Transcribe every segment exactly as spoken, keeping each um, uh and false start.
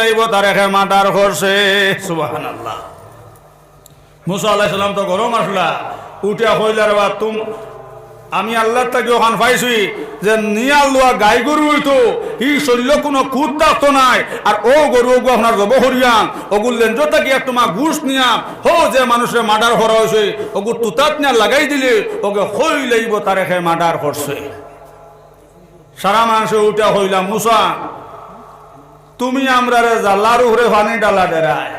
আইবো, তারে কে মার্ডার করছে। সুবহানাল্লাহ। মুসা আলাইহিস সালাম তো গরম আছলা, উঠিয়া কইলা, "রে বা, তুম-, আমি আল্লাহর থাকি অখান পাইছি যে নিয়া লওয়া গাই গরু অইতো, ই শইল্লো কুনু কুত থাকতো নায়, আর অউ গরু অগু আপনার জবো করিয়াম, অগুর লেঞ্জর থাকি এক টুমা গুস্ত নিয়াম, হউ যে মানুষরে মার্ডার করা অইছে, অগুর তুতাত নিয়া লাগাই দিলে, অগে কইলাইবো তারে কে মার্ডার করছে।" সারা মানষে উঠিয়া কইলা, "মুসা, তুমি আমরারে জ্বালার উপরে পানি ঢালা দেরায়,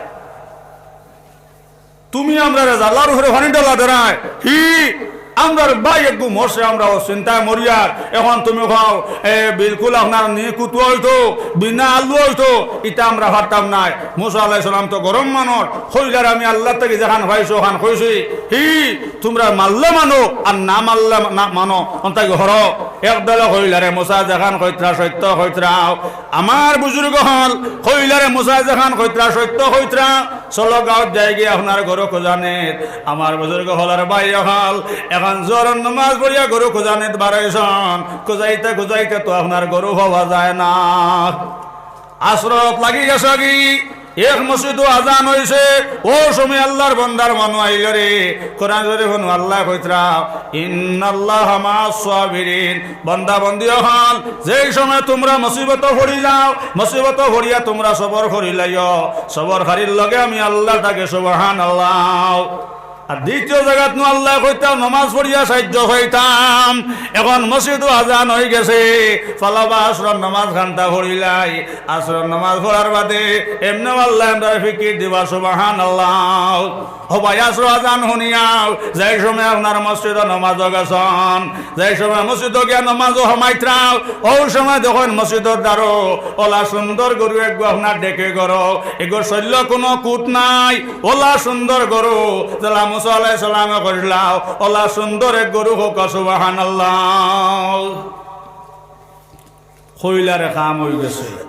তুমি আমরারে জ্বালার উপরে পানি ঢালা দেরায়, হি আমরার ভাই এগু মরছে, আমরা অউ চিন্তায় মরিয়ার, এখন তুমি কও, এ, বিলকুল আপনার নি কুতুয়া অইতো, বিনা আলু অইতো, ইতা আমরা পারতাম নায়।" মুসা আলাইহিস সালাম তো গরম মানুষ, কইলা, "রে, আমি আল্লাহর থাকি যেখান পাইছি অখান কইছি, হি তুমরা মানলে মানো, আর না মানলে না মানো, অন্তাকি হরো।" এক দলে কইলা, "রে মুসা, যেখান কইতরা সত্য কইতরাও।" আমার বুজুর্গ অকল কইলা, "রে মুসা, যেখান কইতরা সত্য কইতরা, চলো গাঁওত যাইগি আপনার গরু খুজানিত।" আমার বুজুর্গ অকলর ভাই অকল, এখন জোহরর নমাজ পড়িয়া গরু খুজানিত বারইছন, খুজাইতে খুজাইতে তো আপনার গরু পাওয়া যায় না। আছরত লাগি গেছেগি, এক মসজিদো আজান অইছে, অউ সময় আল্লাহর বন্দার মানু আইলো রে। কোরআন শরীফ হুনো, আল্লায় কইতরা, "ইন্নাল্লাহা মা'আস সাবিরিন।" বন্দা বন্দি অকল, যেই সময় তুমরা মুসিবতো পড়ি যাও, মুসিবতো পড়িয়া তুমরা সবর করিলাইও, সবরকারীর লগে আমি আল্লাহ থাকি, সুবহানাল্লাহ। আর দ্বিতীয় জাগাত নু আল্লায় কইতা, নমাজ পড়িয়া সাহায্য পাইতাম। এখন মসজিদো আজান অইগেছে, ফালাবা আছরর নমাজ খান্তা পড়িলাই। আছরর নমাজ পড়ার বাদে এমনেও আল্লায় আমরারে ফিকির দিবা, সুবহানাল্লাহ। ও ভাই, আছরর আজান হুনিয়াও, যেই সময় আপনার মসজিদো নমাজো গেছন, যেই সময় মসজিদো গিয়া নমাজো হামাইতরাও, অউ সময় দেখইন মসজিদর দ্বারো অলা সুন্দর গরু এগু আপনার ডেকে গরো, এগুর শইল্লো কুনু কুত নাই, অলা সুন্দর গরু, যেলা মুসা আলাইহিস সালামে কইছলা, অলা সুন্দর এক গরু কউক্কা, সুবহানাল্লাহ। কইলা রে, কাম অইগেছে।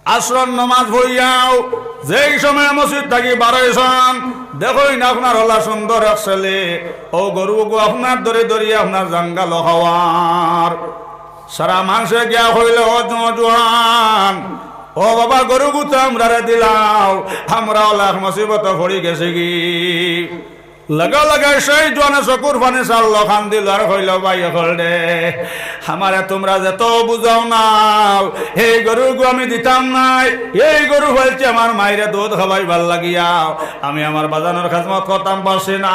আছরর নমাজ পড়িয়াও যেই সময় মসজিদ থাকি বারইছন, দেখইন আপনার অলা সুন্দর এক ছেলে, অউ গরু অগু আপনার ধরি ধরি আপনার জাঙ্গালো খাওয়ার। সারা মানষে গিয়া কইলো, "ও জো-, জোয়ান, ও বাবা, গরু অগু তো আমরারে দিলাও, আমরা অলা এক মুসিবতো পড়ি গেছিগি।" লগে লগে সেই জোয়ানে চকুর পানি ছাড়লো, কান্দিলো আর কইলো, "ভাই অকল রে, আমারে তুমরা যেতো বুঝাও না, এই গরু অগু আমি দিতাম নায়, এই গরু পালছি আমার মাইরে দুধ খাওয়াইবার লাগিয়া, আমি আমার বাজানর খেজমত করতাম পারছি না,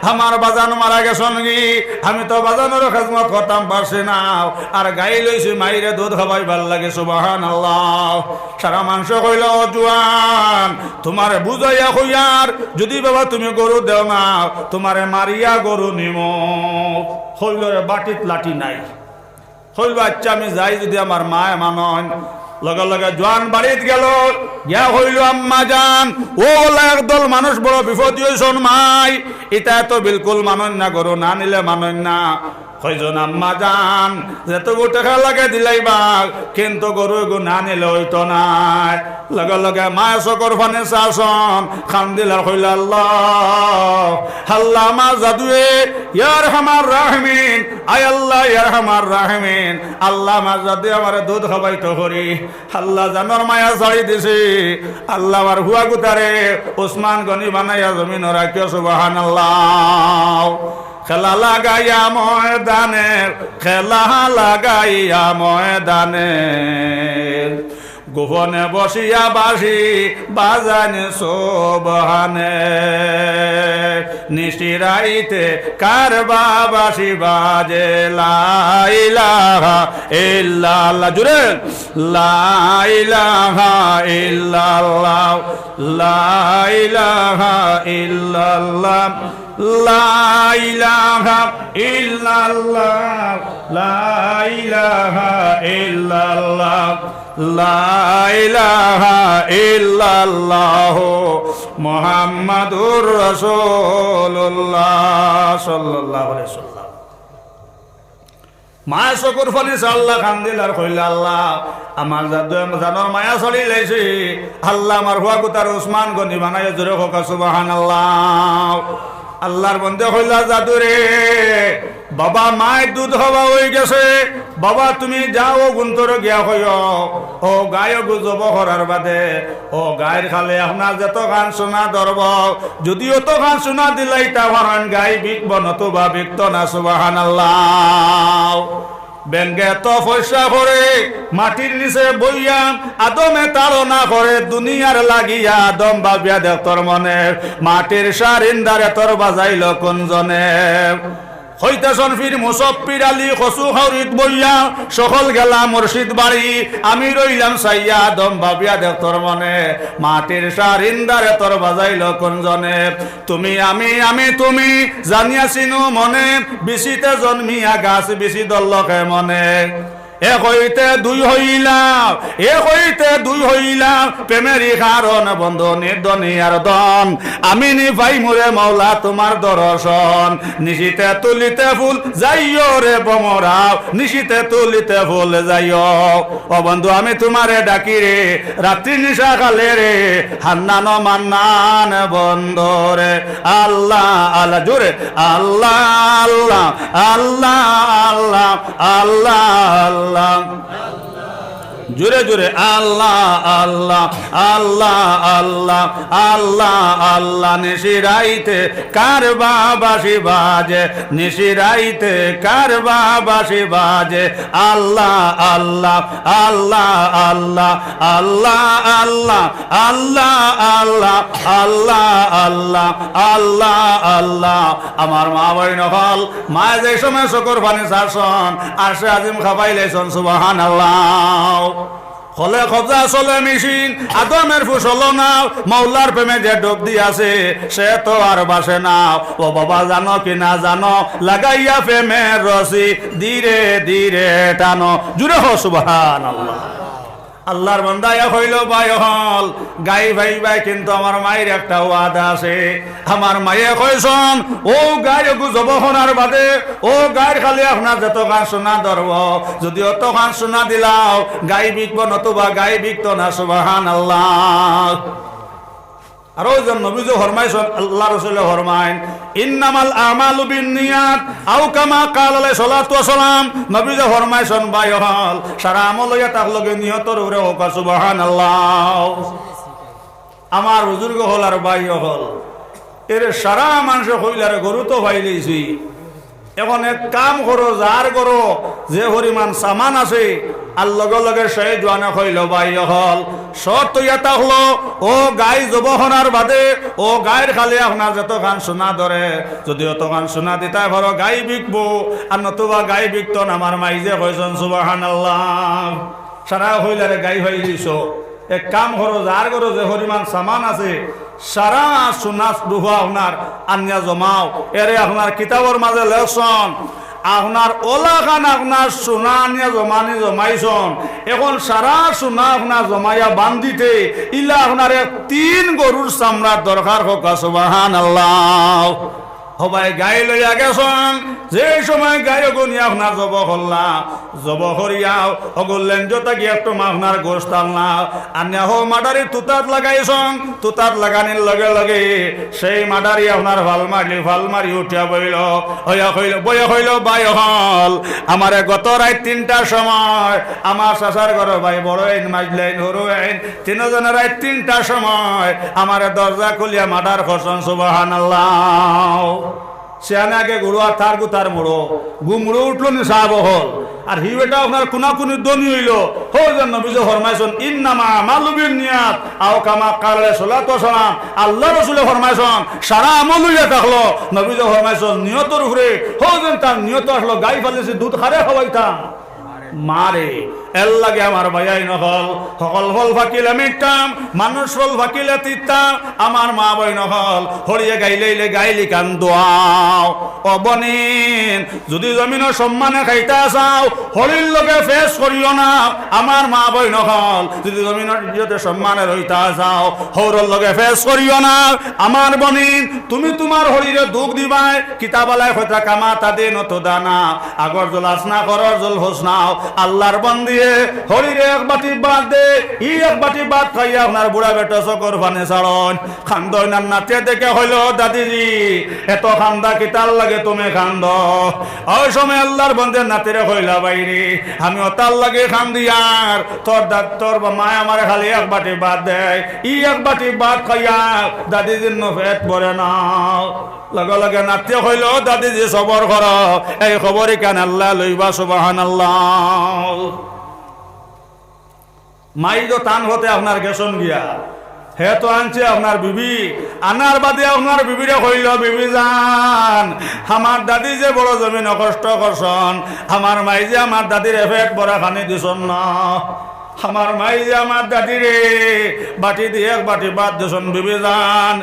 আমার বাজান মারা গেছনগি, আমি তো বাজানর খেজমত করতাম পারছি না, আর গাই লইছি মাইরে দুধ খাওয়াইবার লাগি।" সুবহানাল্লাহ। সারা মানষে কইলো, "ও জোয়ান, তুমারে বুঝাইয়া কইয়ার, যুদি বাবা তুমি গরু দেও না, তুমারে মারিয়া গরু নিমু।" কইলো রে, বাটিত লাঠি নাই। কইলো, "আইচ্ছা, আমি যাই, যুদি আমার মায় মানইন।" লগে লগে জোয়ান বাড়িত গেলো, গিয়া কইলো, "আম্মা জান, অউ অলা একদল মানুষ বড় বিপদি অইছন মাই, ইতায় তো বিলকুল মানইন না, গরু না নিলে মানইন না।" কইছন, "আম্মা জান, যেতগু টেকা লাগে দিলাইবা, কিন্তু গরু অগু না নিলে অইতো নায়।" লগে লগে মায় চকুর পানি ছাড়ছন, কান্দিলা আর কইলা, "আল্লাহ, আল্লাহ আমার জাদুয়ে, ইয়া আরহামার রাহিমিন, আয় আল্লাহ, ইয়া আরহামার রাহিমিন, আল্লাহ আমার জাদুয়ে আমারে দুধ খাওয়াইতো করি, আল্লাহ জানর মায়া ছাড়ি দিছি, আল্লাহ আমার ফুয়া গুতারে উসমান গনি বানাইয়া জমিনো রাখিও।" সুবহানাল্লাহ। খেলা লাগাইয়া ময়দানে, খেলা লাগাইয়া ময়দানে, গোপনে বসিয়া বাঁশি বাজাইন সুবহানে। নিশি রাইতে কারবা বাঁশি বাজে, লা ইলাহা ইল্লাল্লাহ। জুরে, লা ইলাহা ইল্লাল্লাহ, লা ইলাহা ইল্লাল্লাহ। লা ইলাহা ইল্লাল্লাহ, লা ইলাহা ইল্লাল্লাহ, লা ইলাহা ইল্লাল্লাহ, মুহাম্মাদুর রাসূলুল্লাহ সাল্লাল্লাহু আলাইহি ওয়াসাল্লাম। মায় চকুর পানি ছাড়লা, কান্দিলা আর কইলা, "আল্লাহ, আমার জাদু, জানর মায়া ছাড়িলাইছি। আল্লাহ, আমার ফুয়া গুতারে উসমান গনি বানাইও।" জুরে কউক্কা, সুবহানাল্লাহ। আল্লার বন্দে কইলা, "যাদু রে, বাবা, মায় দুধ হওয়া অইগেছে, বাবা, তুমি যাও, অগুন্তরে গিয়া কইও, অউ গাই অগু জবো করার বাদে অউ গাইর খালে আপনার যেতখান সোনা ধরবো, যুদি অতখান সোনা দিলাইতা পারইন, গাই বিকবো, নতুবা বিকতো না।" সুবহানাল্লাহ। বেঙ্গে তপস্যা করে, মাটির নিচে বইয়া আদমে তাড়না করে, দুনিয়ার লাগিয়া আদম ভাবিয়া দেখতর মনে, মাটির সারিন্দারে তোর বাজাইল কোন জনে। কইতাছন পীর মুসফির আলী কচু খাউরিত বইয়া, সকল গেলা মুর্শিদ বাড়ি, আমি রইলাম চাইয়া আদম ভাবিয়া দেখতর মনে, মাটির সারিন্দারে তোর বাজাইল কোন জনে। তুমি আমি, আমি তুমি, জানিয়া চিনু মনে, বিচিতে জন্মিয়া গাছ বিচি ধরল কে মনে। এক হইতে দুই হইলাম, এক হইতে দুই হইলাম, প্রেমেরই কারণ বন্ধু নির্ধনী আর ধন। আমি নি পাইমুরে মওলা তোমার দর্শন, নিশিতে তুলিতে ফুল যাইও রে ভ্রমরাও, নিশিতে তুলিতে ফুল যাইও। ও বন্ধু, আমি তোমারে ডাকি রে, রাত্রি নিশা কালে রে, হান্নান ও মান্নান বন্ধু রে। আল্লাহ, আল্লাহ, জোরে, আল্লাহ, আল্লাহ, আল্লাহ, আল্লাহ, আল্লাহ, আল্লাহ। জোরে জোরে, আল্লাহ, আল্লাহ, আল্লাহ, আল্লাহ, আল্লাহ, আল্লাহ। নিশি রাইতে কার বা বাঁশি বাজে, নিশি রাইতে কার বা বাঁশি বাজে। আল্লাহ, আল্লাহ, আল্লাহ, আল্লাহ, আল্লাহ, আল্লাহ, আল্লাহ, আল্লাহ, আল্লাহ, আল্লাহ, আল্লাহ, আল্লাহ। আমার মা বইন অকল, মায় যে সময় চকুর পানি ছাড়ছন, আরশে আজিম কাঁপাইলাইছন। সুবহানাল্লাহ। হলে কবজা চলে মেশিন, আদমের ফুসল না, মওলার প্রেমে যে ডুব দিয়াছে, সে তো আর বাঁচে না। ও বাবা, জানো কি না জানো, লাগাইয়া প্রেমের রশি ধীরে ধীরে টানো। জুরে কও সুবহানাল্লাহ। আল্লার বান্দায় কইল, ভাই অকল, গাই পাইবায়, কিন্তু আমার মাইর একটা ওয়াদা আছে। আমার মায়ে কইছন, অউ গাই অগু জবো করার বাদে অউ গাইর খালে আপনার যেতখান সোনা ধরবো, যুদি অতখান সোনা দিলাও, গাই বিকবো, নতুবা গাই বিকতো না। সুবহানাল্লাহ। আর অউ যে নবীজি ফরমাইছন, আল্লার রসুলে ফরমাইন, "ইন্নামাল আমালু বিন্নিয়াত", আও কামা কাল আলাইহিস সালাতু ওয়াস সালাম। নবীজি ফরমাইছন, ভাই অকল, সারা আমল অইয়া থাকলো গি নিয়তর উপরে। কউক্কা সুবহানাল্লাহ। আমার বুজুর্গ অকল আর ভাই অকল, এরে সারা মানষে কইলা রে, গরু তো পাইলাইছি, এখন এক কাম করো, যার ঘরো যে পরিমাণ সামান আছে, আর লগে লগে সেই জোয়ানে কইল, ভাই অকল, শর্ত অইয়া থাকলো, অউ গাই জবো করার বাদে অউ গাইর খালে আপনার যেতখান সোনা ধরে, যুদি অতখান সোনা দিতায় পারো, গাই বিকবো, আর নতুবা গাই বিকতো না। আমার মাইজে কইছন সুবহানাল্লাহ। সারা কইলা রে, গাই পাইলিছো, এক কাম করো, যার ঘরো যে পরিমাণ সামান আছে, সারা সোনা রুপা আপনার আনিয়া জমাও। এরে আপনার কিতাবর মাঝে লেখছন, আপনার অলাখান আপনার সোনা আনিয়া জমানি জমাইছন, এখন সারা সোনা আপনার জমাইয়া বান্ধিতে ইলা আপনার এক তিন গরুর চামড়ার দরকার। কউক্কা সুবহানাল্লাহ। হবায় গাই লইয়া গেছন, যে সময় গাই অগু নিয়া আপনার জবো করলা, জবো করিয়াও অগুর লেঞ্জ থাকি একটু আপনার গোশত আনলা, আনিয়া হউ মাডারি তুতাত লাগাইছন। তুতাত লাগানির লগে লগে সেই মাডারি আপনার ফাল মারলি, ফাল মারি উঠিয়া বইল, অইয়া কইল, বইয়া কইল, ভাই অকল, আমারে গত রাইত তিনটার সময় আমার চাচার ঘরো ভাই বড় আইন, মাইজলা আইন, হুরু আইন, তিনজনে রাইত তিনটার সময় আমারে দরজা খুলিয়া মার্ডার করছন। সুবহানাল্লাহ। সিয়ানে আগে গুড়ো আর তার গুতার মুড়ো, গু মুড়ো উঠলো নি সাব অকল। আর হি বেটা আপনার কুনাকুনি ধনী অইলো। হউ যে নবীজি ফরমাইছন, "ইন্নামা আমালু বিন্নিয়াত", আও কামা কাল আলাইহিস সালাতু ওয়াস সালাম। আল্লার রসুলে ফরমাইছন, সারা আমল অইয়া থাকলো। নবীজি ফরমাইছন, নিয়তর উপরে। হউ যে তার নিয়ত আসলো, গাই ফালিছি, দুধ কারে খাওয়াইতাম? মারে। এরলাগি আমার ভাইয়াইন অকল, হকল ফল পাকিলে মিঠা, মানুষ ফল পাকিলে তিতা। আমার মা বইন অকল, হরিয়ে গাইলাইলে গাইলি কান দোয়াও। ও বনিন, যুদি জমিনর সম্মানে খাইতা চাও, হরির লগে ফেস করিও না। আমার মা বইন অকল, যুদি জমিনর ইজ্জতে সম্মানে রইতা চাও, হউরর লগে ফেস করিও না। আমার বনিন, তুমি তুমার হরিরে দুখ দিবায়, কিতাবালায় কইতা কামা তাদিনু তুদানা, আগর জল আছনা, করর জল হোসনাও। আল্লার বন্দি হরিরে এক বাটি ভাত দে, ই এক বাটি ভাত খাইয়া আপনার বুড়া বেটা চকুর পানি ছাড়ইন। কান্দইন আর নাতিয়ে দেখে কইলো, "দাদিজি, এত কান্দা কিতার লাগি তুমি কান্দো?" ওই সময় আল্লার বন্দায় নাতিরে কইলা, "ভাইরে, আমি অতার লাগি কান্দিয়ার, তোর দাদ-, তোর মায় আমারে খালি এক বাটি ভাত দেয়, ই এক বাটি ভাত খাইয়া দাদিজির নু পেট ভরে না।" লগে লগে নাতিয়ে কইলো, "দাদিজি, সবর করো, এই খবর ইখান আল্লায় লইবা।" সুবহানাল্লাহ। মাইজ তো তান পথে আপনার গেছইন গিয়া, হে তো আনছে আপনার বিবি, আনার বাদে আপনার বিবিরে কইলো, "বিবি জান, আমার দাদি যে বড় জমিনো কষ্ট করছইন, আমার মাইজে আমার দাদিরে পেট ভরা খানি দিছইন না, আমার মাইজে আমার দাদিরে বাটিদি এক বাটি ভাত দিছইন, বিবি জান,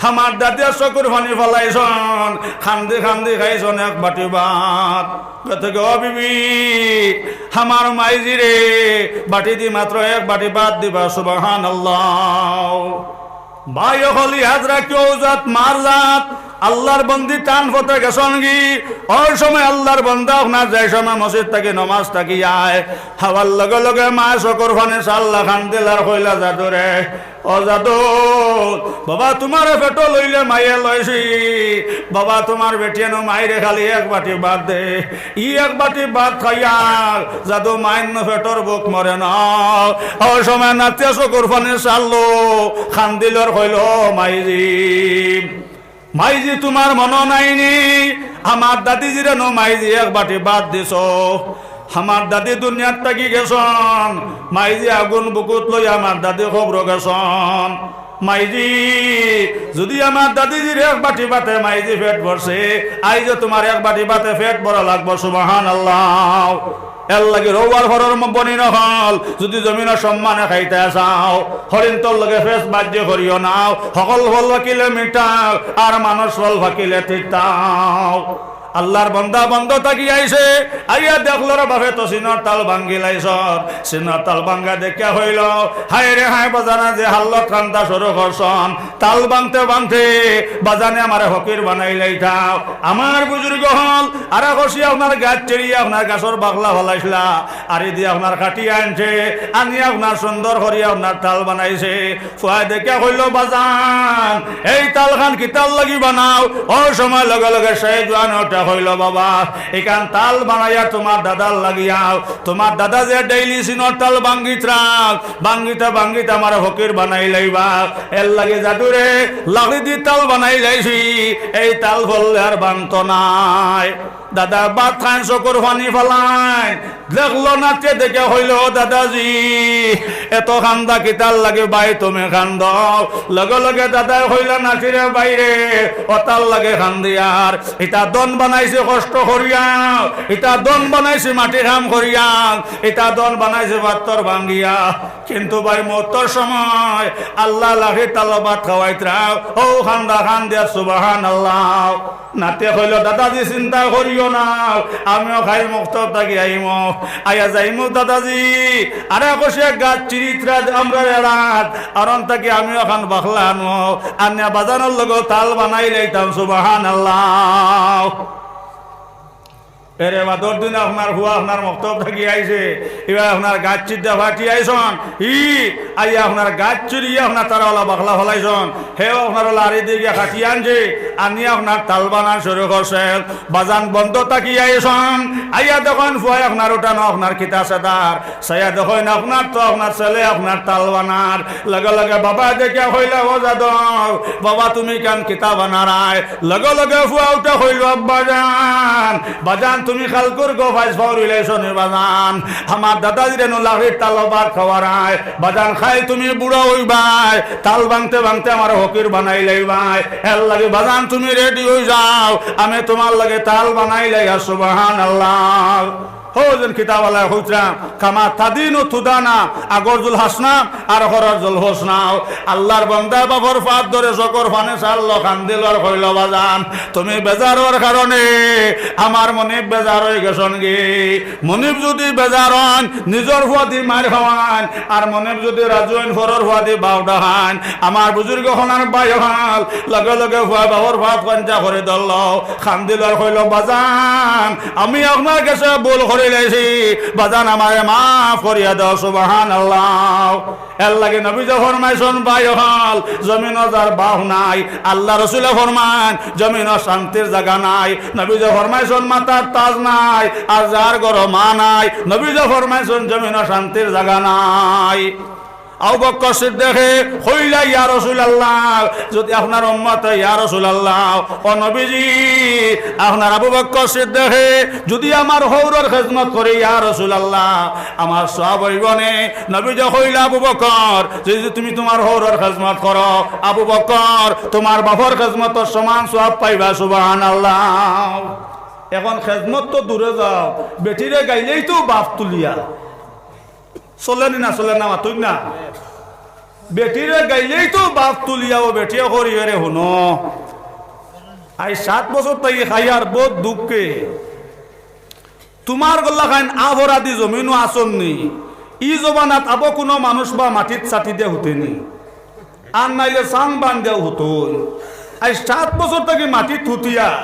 আমার দাদিয়ে চকুর পানি ফালাইছইন, কান্দি কান্দি খাইছইন এক বাটি ভাত।" কইতে গো বিবি, আমার মাইজিরে বাটিদি মাত্র এক বাটি ভাত দিবা।" সুবহানাল্লাহ। ভাই অকল, ইয়াদ রাখিও, অউ জাত মার জাত, আল্লার বন্দি তান পথে গেছইন গি, ওই সময় আল্লার বন্দা আপনার যে সময় মসজিদ থাকি নমাজ থাকি আয়, আওয়ার লগে লগে মায় চকুর পানি ছাড়লা, কান্দিলা আর কইলা, "জাদুরে, ও জাদু, বাবা তুমারে পেটো লইলে মায়ে লইছি, বাবা তুমার বেটিয়ে নু মাইরে খালি এক বাটি ভাত দে, ই এক বাটি ভাত খাইয়া জাদু মাইর নু পেটর ভুক মরে না।" ওই সময় নাতিয়ে চকুর পানি ছাড়লো, কান্দিলো আর কইলো, "মাইজি, মাইজি, তুমার মনো নাই নি, আমার দাদিজিরে নু মাইজি এক বাটি ভাত দিছো? আমার দাদি দুনিয়াত থাকি গেছইন, মাইজি আগুন বুকুত লইয়া আমার দাদি কবরো গেছইন। মাইজি, যুদি আমার দাদিজির এক বাটি ভাতে মাইজি পেট ভরছে, আইজও তুমার এক বাটি ভাতে পেট ভরা লাগবো।" সুবহানাল্লাহ। এরলাগি রউয়ার ঘরর ম-, বইন অকল, যুদি জমিনো সম্মানে খাইতায় চাও, হরিন্তর লগে ফেছ বাজ্যে করিও নাও, হকল ফল পাকিলে মিঠাও, আর মানুষ ফল পাকিলে তিতাও। আল্লার বন্দা বন্দো থাকি আইছে, আইয়া দেখলো রে বাফে তো সিনর তাল ভাঙ্গিলাইছইন। সিনর তাল ভাঙ্গা দেখিয়া কইলো, "হায় রে হায়, বাজান যে হাল্লত কান্দা শুরু করছইন, তাল ভাঙতে ভাঙতে বাজানে আমারে ফকির বানাইলাইতাও।" আমার বুজুর্গ অকল, আরা কষি আপনার গাছ চিরিয়া আপনার গাছর বাকলা ফালাইছলা, আরি দি আপনার কাটি আনছে, আনি আপনার সুন্দর করি আপনার তাল বানাইছে। ফুয়ায় দেখিয়া কইলো, "বাজান, এই তালখান কিতার লাগি বানাও?" ওই সময় লগে লগে সে জোয়ান উঠে কইলো, "বাবা, ইখান তাল বানাইয়া তুমার দাদার লাগিয়াও, তুমার দাদা যে ডেইলি সিনর তাল ভাঙ্গিতরা, ভাঙ্গিতে ভাঙ্গিতে আমারে ফকির বানাইলাইবা, এরলাগি জাদুরে লাকড়ি দি তাল বানাইলাইছি, এই তাল ফললে আর ভাঙতো নায়।" দাদা ভাত খাইন, চকুর পানি ফালাইন। দেখলো নাতিয়ে দেখিয়া কইলো, "দাদাজি, এত কান্দা কিতার লাগি ভাই তুমি কান্দো?" লগে লগে দাদায় কইলা, "নাতিরে ভাইরে, অতার লাগি কান্দিয়ার, ইতা ধন বানাইছি কষ্ট করিয়া, ইতা ধন বানাইছি মাটি কাম করিয়া, ইতা ধন বানাইছি পাত্থর ভাঙ্গিয়া, কিন্তু ভাই মউতর সময় আল্লায় লাকড়ির তালো ভাত খাওয়াইতরা, অউ কান্দা কান্দিয়ার।" সুবহানাল্লাহ। নাতিয়ে কইলো, "দাদাজি, চিন্তা করিও না, আমিও কাইল মক্তব থাকি আইমু, আইয়া যাইমু দাদাজি, আরা কষি এক গাছ চিরিতরা আমরার এরাত, আর অন থাকি আমিও অখান বাকলা আনমু, আনিয়া বাজানর লগে তাল বানাইলাইতাম।" সুবহানাল্লাহ। এরে বাদর দিন আপনার ফুয়া আপনার মক্তব থাকি আইছে, ইবা আপনার গাছ চিরতা ফাটি আইছইন, ই আইয়া আপনার গাছ চিরিয়া আপনার তারা অলা বাকলা ফালাইছইন, হেও আপনার অলা আরি দি গিয়া কাটি আনছে, আনিয়া আপনার তাল বানান শুরু করছে। বাজান বন্দো থাকি আইছইন, আইয়া দেখইন ফুয়ায় আপনার উঠানো আপনার কিতা সেদার, চাইয়া দেখইন আপনার তো আপনার ছেলে আপনার তাল বানার। লগে লগে বাবায় দেখিয়া কইলা, "ও যাদব, বাবা তুমি ইখান কিতা বানারায়?" লগে লগে ফুয়া উঠা কইলো, "আব্বাজান, বাজান তুমি কালকুর গো ফাইজ ফাউরিলাইছো নি বাজান? আমার দাদাজিরে নু লাকড়ির তালো ভাত খাওয়ারায়। বাজান কাইল তুমি বুড়া অইবায়, তাল ভাঙতে ভাঙতে আমারে ফকির বানাইলাইবায়। এরলাগি বাজান তুমি রেডি অইযাও, আমি তুমার লাগি তাল বানাইলাই।" আর সুবহানাল্লাহ। হউ যেন কিতাবআলায় কইতরা, "কামা তাদিনু তুদানা", আগর জুল হাসনা আর হরর জুল হোসনা। আল্লার বন্দায় বাফর পাত ধরে চকুর পানি ছাড়লো, কান্দিলো আর কইলো, "বাজান, তুমি বেজারর কারণে আমার মনিব বেজার অইগেছইন গি। মনিব যুদি বেজার অইন, নিজর ফুয়াদি মাইর খাওয়াইন, আর মনিব যুদি রাজি অইন, পরর ফুয়াদি বাউডা খাইন।" আমার বুজুর্গ অকল আর ভাই অকল, লগে লগে ফুয়ায় বাফর পাত কঞ্চা করি ধরলো, কান্দিলো আর কইলো, "বাজান, আমি আপনার গেছে ভুল করি লাইছি, বাজান আমারে মাফ করিয়া দেও, সুবহানাল্লাহ। এরলাগি নবীজি ফরমাইছইন, ভাই অকল, জমিনো যার বাফ নাই, আল্লার রসুলে ফরমাইন, জমিনো শান্তির জাগা নাই। নবীজি ফরমাইছইন, মাথার তাজ নাই, আর যার ঘরো মা নাই, নবীজি ফরমাইছইন, জমিনো শান্তির জাগা নাই। আবু বকর সিদ্দিকে কইলা, ইয়া রাসূলুল্লাহ, যুদি আপনার উম্মতে, ইয়া রাসূলুল্লাহ, ও নবীজি, আপনার আবু বকর সিদ্দিকে যুদি আমার হউরর খেজমত করে, ইয়া রাসূলুল্লাহ, আমার সওয়াব অইবো নে? নবীজি কইলা, আবু বকর, যুদি তুমি তুমার হউরর খেজমত করো, আবু বকর, তুমার বাফর খেজমতর সমান সওয়াব পাইবা, সুবহানাল্লাহ। অখন খেজমত তো দূরে যাও, বেটিরে গাইলেই তো বাফ তুলিয়া। চলেনি না চলে না, মাতইন না? বেটিরে গাইলেই তো বাফ তুলিয়া, ও বেটিয়ে করি, এরে হুনো, আইজ সাত বছর থাকি খাইয়ার বউত দুঃখে। তুমার গল্লা খান আফরাদি জমিনো আছইন নি। ই জমানাত আবো কুনু মানুষ বা মাটিত ছাটি দিয়া হুতেনি, আর নাইলে চাং বান্ধিয়াও হুতইন। আইজ সাত বছর থাকি মাটিত হুতিয়া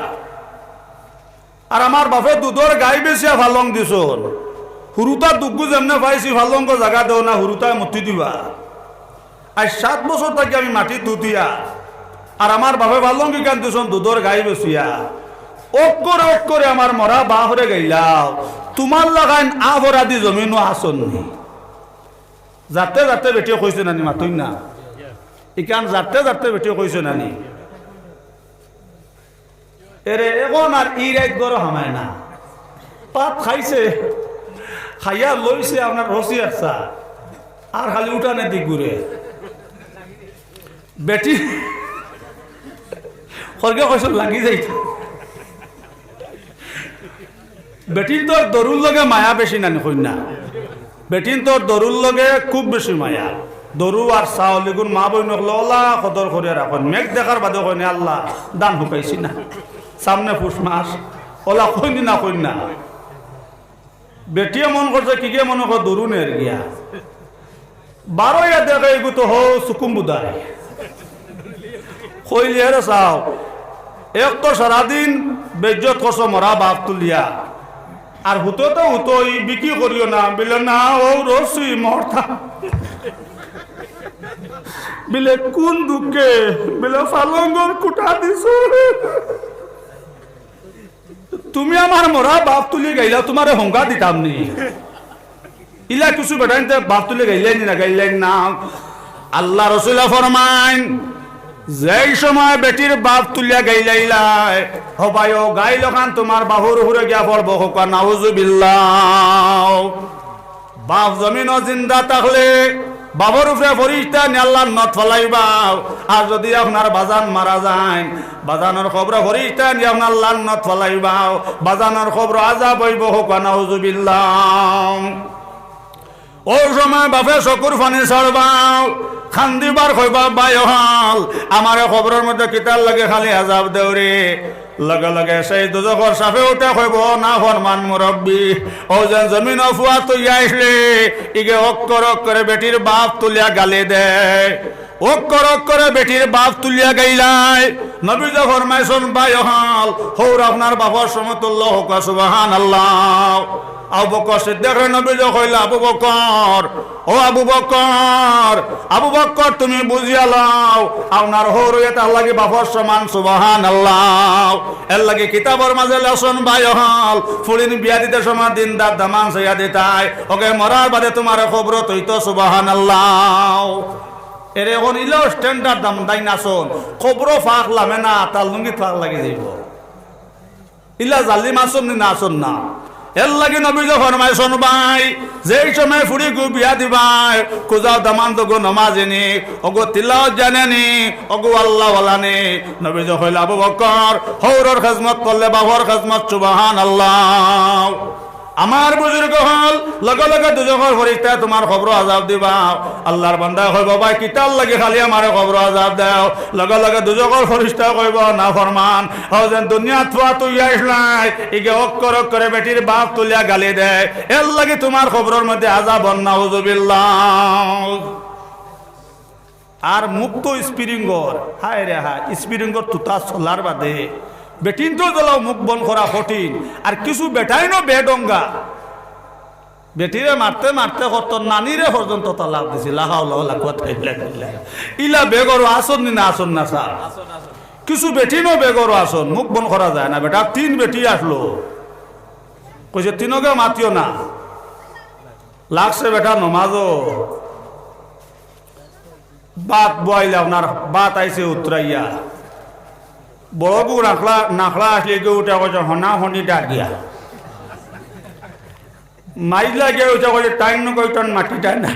আর আমার বাফে দুধর গাই বেচিয়া ফালং দিছইন। হুরুতা দুগু যেমনে পাইছি, ফালংগো জাগা দেও না, হুরুতায় মুতি দিবা। আইজ সাত বছর থাকি আমি মাটিত হুতিয়া, আর আমার বাফে ফালং ইখান দিছইন দুধর গাই বেচিয়া। অক্করে অক্করে আমার মরা বাফরে গাইলাও, তুমার লাখান আফরাদি জমিনো আছইন নি। যারতে যারতে বেটিয়ে কইছে নানি, মাতইন না? ইখান যারতে যারতে বেটিয়ে কইছে নানি? এরে অখন আর ই রাইত ঘরো হামায় না। ভাত খাইছে, খাইয়া লইছে আপনার রশি একছা, আর খালি উঠানে দি ঘুরে। বেটি খরগে কইছইন লাগি যাইতো। বেটিন্তর দরুর লগে মায়া বেশি নানি, কইন না? বেটিন্তর দরুর লগে খুব বেশি মায়া। দরু আর ছাগল ইগুন মা-বইন অকলে অলা কদর করিয়া রাখইন। মেঘ দেখার বাদে কইন, "আল্লাহ, ধান হুকাইছি না, সামনে পুষ মাস।" অলা কইন না, কইন না? বেটিয়ে মন করছে, কিগে মনো কয় দরু নের গিয়া। বারইয়া দেখে ইগু তো হউ চুকুম বুদাই। কইলি, "এরে চাও, এক তো সারাদিন বেইজ্জত করছো মরা বাফ তুলিয়া, আর হুতো তো হুতো, ই বিক্রি করিও না।" বিলে, "না, অউ রশি মরতা।" বিলে, "কুন দুঃখে?" বিলে, "ফালংগর খুটা দিছো।" তুমি আমার মরা বাফ তুলি গাইলাও, তুমারে হুঙ্গা দিতাম নি। ইলা কিছু বেটাইন্তে বাফ তুলি গাইলাইন নি না, গাইলাইন না। আল্লার রসুলে ফরমাইন, যেই সময় বেটির বাফ তুলিয়া গাইলাইলায়, হবায়ও গাইল অখান তুমার বাফর উপরে গিয়া পড়বো, কউক্কা নাউজুবিল্লাহ। বাফ জমিনো জিন্দা থাকলে বাফর উপরে ফিরিস্তায় আনিয়া লানত ফালাইবা। আর যুদি আপনার বাজান মারা যাইন, বাজানর কবরো ফিরিস্তায় আনিয়া আপনার লানত ফালাইবা। বাজানর কবরো আজাব অইবো, কউক্কা নাউজুবিল্লাহ। অউ সময় বাফে চকুর পানি ছাড়বা, কান্দিবা আর কইবা, "ভাই অকল, আমারে কবরর মধ্যে কিতার লাগি খালি আজাব দেও রে?" লগে লগে সেই দুজখর সাফে উঠে কইবো, "নাফরমান মুরব্বি, অউ যেন জমিনো ফুয়া থইয়া আইছলে, ইগে অক্কর অক্করে বেটির বাফ তুলিয়া গালি দেয়, অক্কর অক্করে বেটির বাফ তুলিয়া গাইলায়।" নবীজি ফরমাইছইন, "ভাই অকল, হউর আপনার বাফর সমতুল্য, কউক্কা সুবহানাল্লাহ।" আবু বকর সিদ্দিকরে নবীজি কইলা, "আবু বকর, ও আবু বকর, আবু বকর, তুমি বুঝিয়া লও, আপনার হউর অইয়া তার লাগি বাফর সমান, সুবহানাল্লাহ।" এরলাগি কিতাবর মাঝে লেখছইন, ভাই অকল, ফুড়িন বিয়া দিতে সময় দিনদার দামান চাইয়া দিতায়, অগে মরার বাদে তুমারে কবরো থইতো, সুবহানাল্লাহ। এরে অখন ইলাও standard দাম দাইন আছইন, কবরো ফাক লামে না, তার লুঙ্গিত ফাক লাগি যাইবো। ইলা জালিম আছইন নি না আছইন না? এরলাগি নবীজি ফরমাইছইন, ভাই, যেই সময় ফুড়িগু বিয়া দিবায়, কুজাও দামান দুগু নমাজি নি, অগু তিলাওত জানে নি, অগু আল্লাহওয়ালা নি। নবীজি কইলা, আবু বকর, হউরর খেজমত করলে বাফর খেজমত, সুবহানাল্লাহ। আমার বুজুর্গ অকল, লগে লগে দুজখর ফিরিস্তায় তুমার কবরো আজাব দিবা। আল্লার বান্দায় কইবো, "ভাই, কিতার লাগি খালি আমারে কবরো আজাব দেও?" লগে লগে দুজখর ফিরিস্তায় কইবো, "নাফরমান, অউ যেন দুনিয়াত ফুয়া থইয়া আইছলায়, ইগে অক্কর অক্করে বেটির বাফ তুলিয়া গালি দেয়, এরলাগি তুমার কবরর মধ্যে আজাব অর, নাউজুবিল্লাহ।" আর মুখ তো স্প্রিংগর, হায় রে হায়, স্প্রিংগর তুতা চলার বাদে বেটিন্তর জ্বালাও মুখ বন্ধ করা কঠিন। আর কিছু বেটাইনও বেঢঙ্গা, বেটিরে মারতে মারতে কত নানিরে পর্যন্ত তালাক দিছি। লা হাওলা ওয়ালা কুওয়াতা ইল্লা বিল্লাহ। ইলা বেগরো আছইন নি না আছইন না স্যার? কিছু বেটিনও বেগরো আছইন, মুখ বন্ধ করা যায় না। বেটা তিন বেটি আছলো, কইছে তিনগু মাতিও না। লাগছে বেটা নমাজো। ভাত বওয়াইলা, আপনার ভাত আইছে উতরাইয়া। বড়গু নাখলা, নাখলা আছলে গিয়া উঠে কইছে, "হনা হনি ডাক দিয়া।" মাইজলা গিয়া উঠে কইছে, "টাইম নু কইতন মাটি টাইম না।"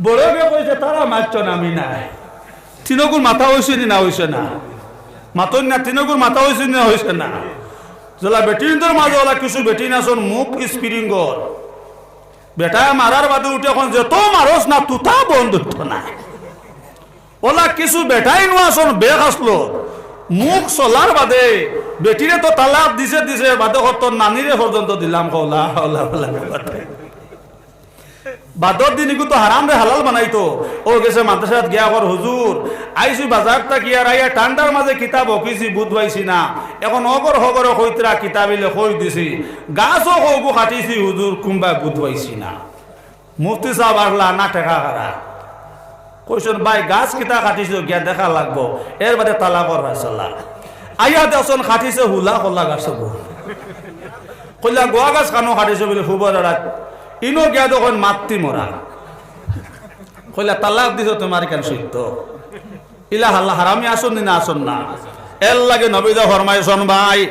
বড়গুয়ে কইছে, "তারা মাতছইন, আমি নায়।" তিনগুর মাতা অইছে নি না অইছে না? মাতইন না, তিনগুর মাতা অইছে নি না অইছে না? যেলা বেটিন্তর মাঝে ওলা কিছু বেটিন আছইন মুখ স্প্রিংগর। বেটায় মারার বাদে উঠে কইন, "যত মারস না, তুতা বন্ধ অইতো না।" ওলা কিছু বেটাইনও আছইন বেক আছলো, মুখ চলার বাদে বেটিরে তো তালাক দিছে, দিছে, বাদে কত নানিরে পর্যন্ত দিলাম, কও লা হাওলা ওয়ালা কুওয়াতা। বাদর দিন ইগু তো হারামরে হালাল বানাইতো। অউ গেছে মাদ্রাসাত গিয়া কর, "হুজুর, আইছি বাজার থাকি আর আইয়া ঠান্ডার মাঝে কিতাব হকিছি, বুঝ পাইছি না। এখন অগর হগরে কইতরা কিতাব ইলে কই দিছি। গাছও কওগু কাটিছি হুজুর, কুনবায় বুঝ পাইছি না।" মুফতি সাব আছলা না ঠেকা খাড়া। কইছইন, "ভাই, গাছ কিতা কাটিছো, গিয়া দেখা লাগবো, এর বাদে তালাকর ফয়সালা।" আইয়া দেখছইন কাটিছে হুলা কলা গাছগু। কইলা, "গুয়া গাছ কানো কাটিছো?" বুলে, "ফুবর এড়াত।" ইনো গিয়া দেখইন মাত্তি মরা। কইলা, "তালাক দিছো তুমার ইখান সত্য।" ইলা হালা হারামি আছইন নি না আছইন না? এরলাগি নবীজিয়ে ফরমাইছইন, ভাই,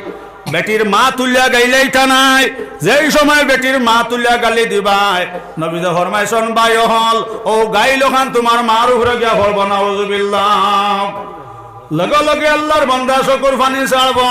বেটির মা তুলিয়া গাইলাইতা নায়। যেই সময় বেটির মা তুলিয়া গালি দিবায়, নবীজিয়ে ফরমাইছইন, ভাই অকল, অউ গাইল অখান তুমার মার উপরে গিয়া পড়বো, নাউজুবিল্লাহ। লগে লগে আল্লার বন্দা চকুর পানি ছাড়বো,